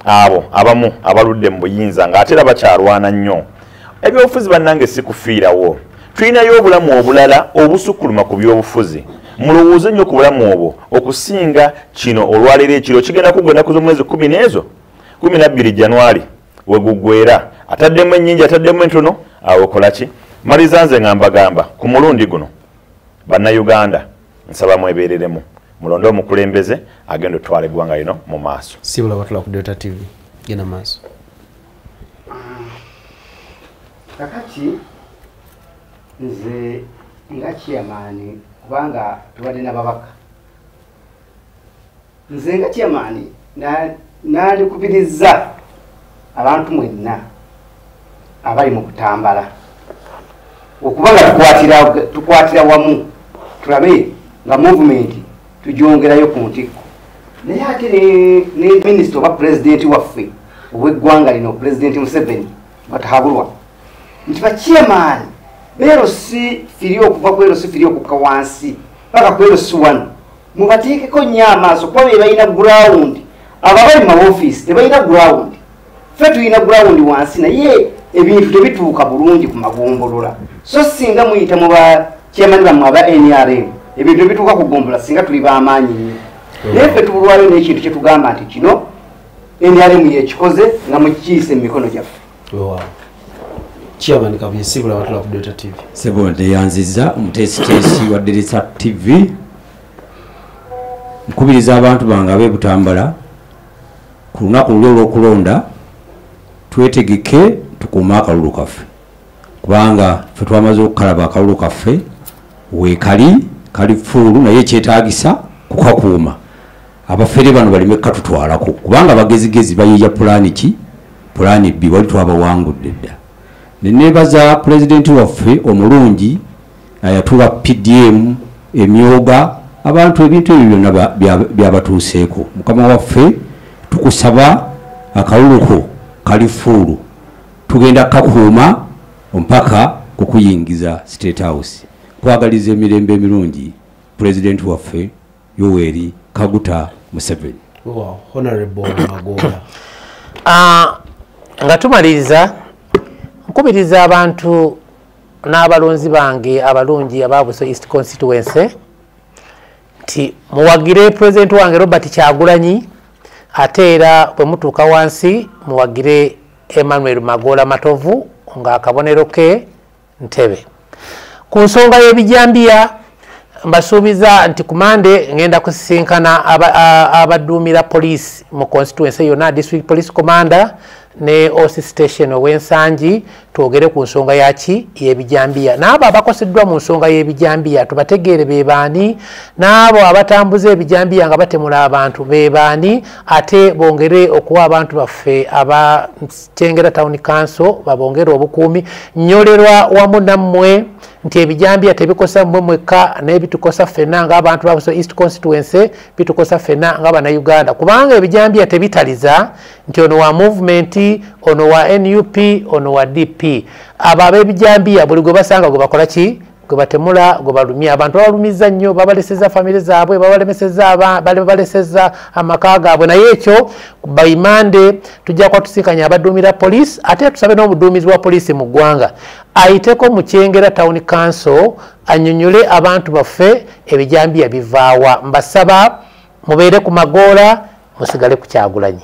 Speaker 5: abo abamu abaludde mu buyinza ng'ate era bakyalwana nnyo. Ebyobufuzi bannange si kufiirawo, tulinayo obulamu obulala obusukkuluma ku byobufuzi. Mulowooze nnyo ku bulamu obwo okusinga kino olwaleero ekiro kigenda kuggwa ennaku z'omwezi 12 Januari we guggwera. Ataddemu ennyingi, ataddemu entono, awo okola ki? Maliza nze nga mbagamba ku mulundi guno Bannayuganda nsaba mwebeereremu, mulonde omukulembeze agenda otwala eggwanga lino mu maaso.
Speaker 1: Sibula batula ku Delta TV, genda maaso.
Speaker 3: Kakati nze nga chairman kubanga tubadde n'ababaka, nze nga chairman nandikubiriza abantu mwenna abali mu Butambala okuba nga tukwatira wamu tulabe nga movement tugyongerayo ku ntikko. Naye ate ne minisita oba pulezidenti waffe ow'eggwanga lino Pulezidenti Museveni batahabulwa nti ba chairman bero si firi okuva ku ero si firi okukka wansi paka ku ero si wano mubateekeko nnyo amaaso kuba be balina ground. Abo abali mu maofiisi tebalina ground, ffe tulina ground wansi naye ebintu tebituuka bulungi ku magombolola. So singa muyita mu ba chairman bammwe aba NRM ebintu ebituuka ku ggombolola singa tuli b'amaanyi nnyo. Naye ffe tubulwayo n'ekintu kye tugamba nti kino NRM yekikoze nga mukikiise mu mikono gyaffe.
Speaker 1: Chairman Kabuye, sibula batula ku Delta TV.
Speaker 2: Sebo ndeyanziza omuteesiteesi wa Delta TV. Nkubiriza abantu bange ab'e Butambala ku lunaku luli olw'okulonda twetegeke tukuume akalulu kaffe, kubanga ffe twamaze okukalaba akalulu kaffe weekali kali fuulu, naye kyetaagisa kukakuuma. Abafere bano baleme katutwalako kubanga bagezigezi bayiya pulaani ki, pulaani B, wali twabawangudde dda. Neneebaza pulezidenti waffe omulungi ayatuwa PDM emyoga, abantu ebintu ebyo byonna byabatuuseeko. Mukama waffe tukusaba akaluluko kalifuulu, tugenda kakuuma mpaka kukuyingiza State House. Kwagaliza emirembe emirungi pulezidenti waffe Yoweri Kaguta Museveni.
Speaker 1: Wow, Honorable Magoola.
Speaker 4: Nga tumaliriza, nkubiriza abantu n'abalonzi bange abalungi aba Busiro East Constituency nti muwagire pulezidenti wange Robert Kyagulanyi, ate era bwe mutuuka wansi muwagire Emmanuel Magoola Matovu ng'akabonero ke ntebe. Ku nsonga y'ebijambiya mbasuubiza nti ku Mande ngenda kusisinkana abaduumira poliisi mu constituency yonna, district police commander ne OC station ow'Ensangi, twogere ku nsonga yaki y'ebijambiya. N'abo abakoseddwa mu nsonga y'ebijambiya tubategeere be baani, n'abo abatambuza ebijambiya nga batemula abantu be baani, ate bongere okuwa abantu baffe aba Kyengera Town Council babongere obukuumi. Nyolerwa wamu nammwe nti ebijambiya tebikosa mmwe mwekka, naye bitukosa ffenna ng'abantu ba Busiro East Constituency, bitukosa ffenna ng'Abannayuganda, kubanga ebijambiya tebitaliza nti ono wa movement, ono wa NUP, ono wa DP. Abo ab'ebijambiya buli gwe basanga gwe bakola ki, gwe batemula, gwe balumya. Abantu babalumiza nnyo, babaleseza famire zaabwe, babalemeseza, babaleseza amaka gaabwe. Naye ekyo by Monday tujja kuba tusinkanya abaduumira poliisi, ate tusabe n'omuduumizi wa poliisi mu ggwanga ayiteko mu Kyengera Town Council annyonnyole abantu baffe ebijambiya bivaawa. Mbasaba mubeere ku Magoola, musigale ku Kyagulanyi.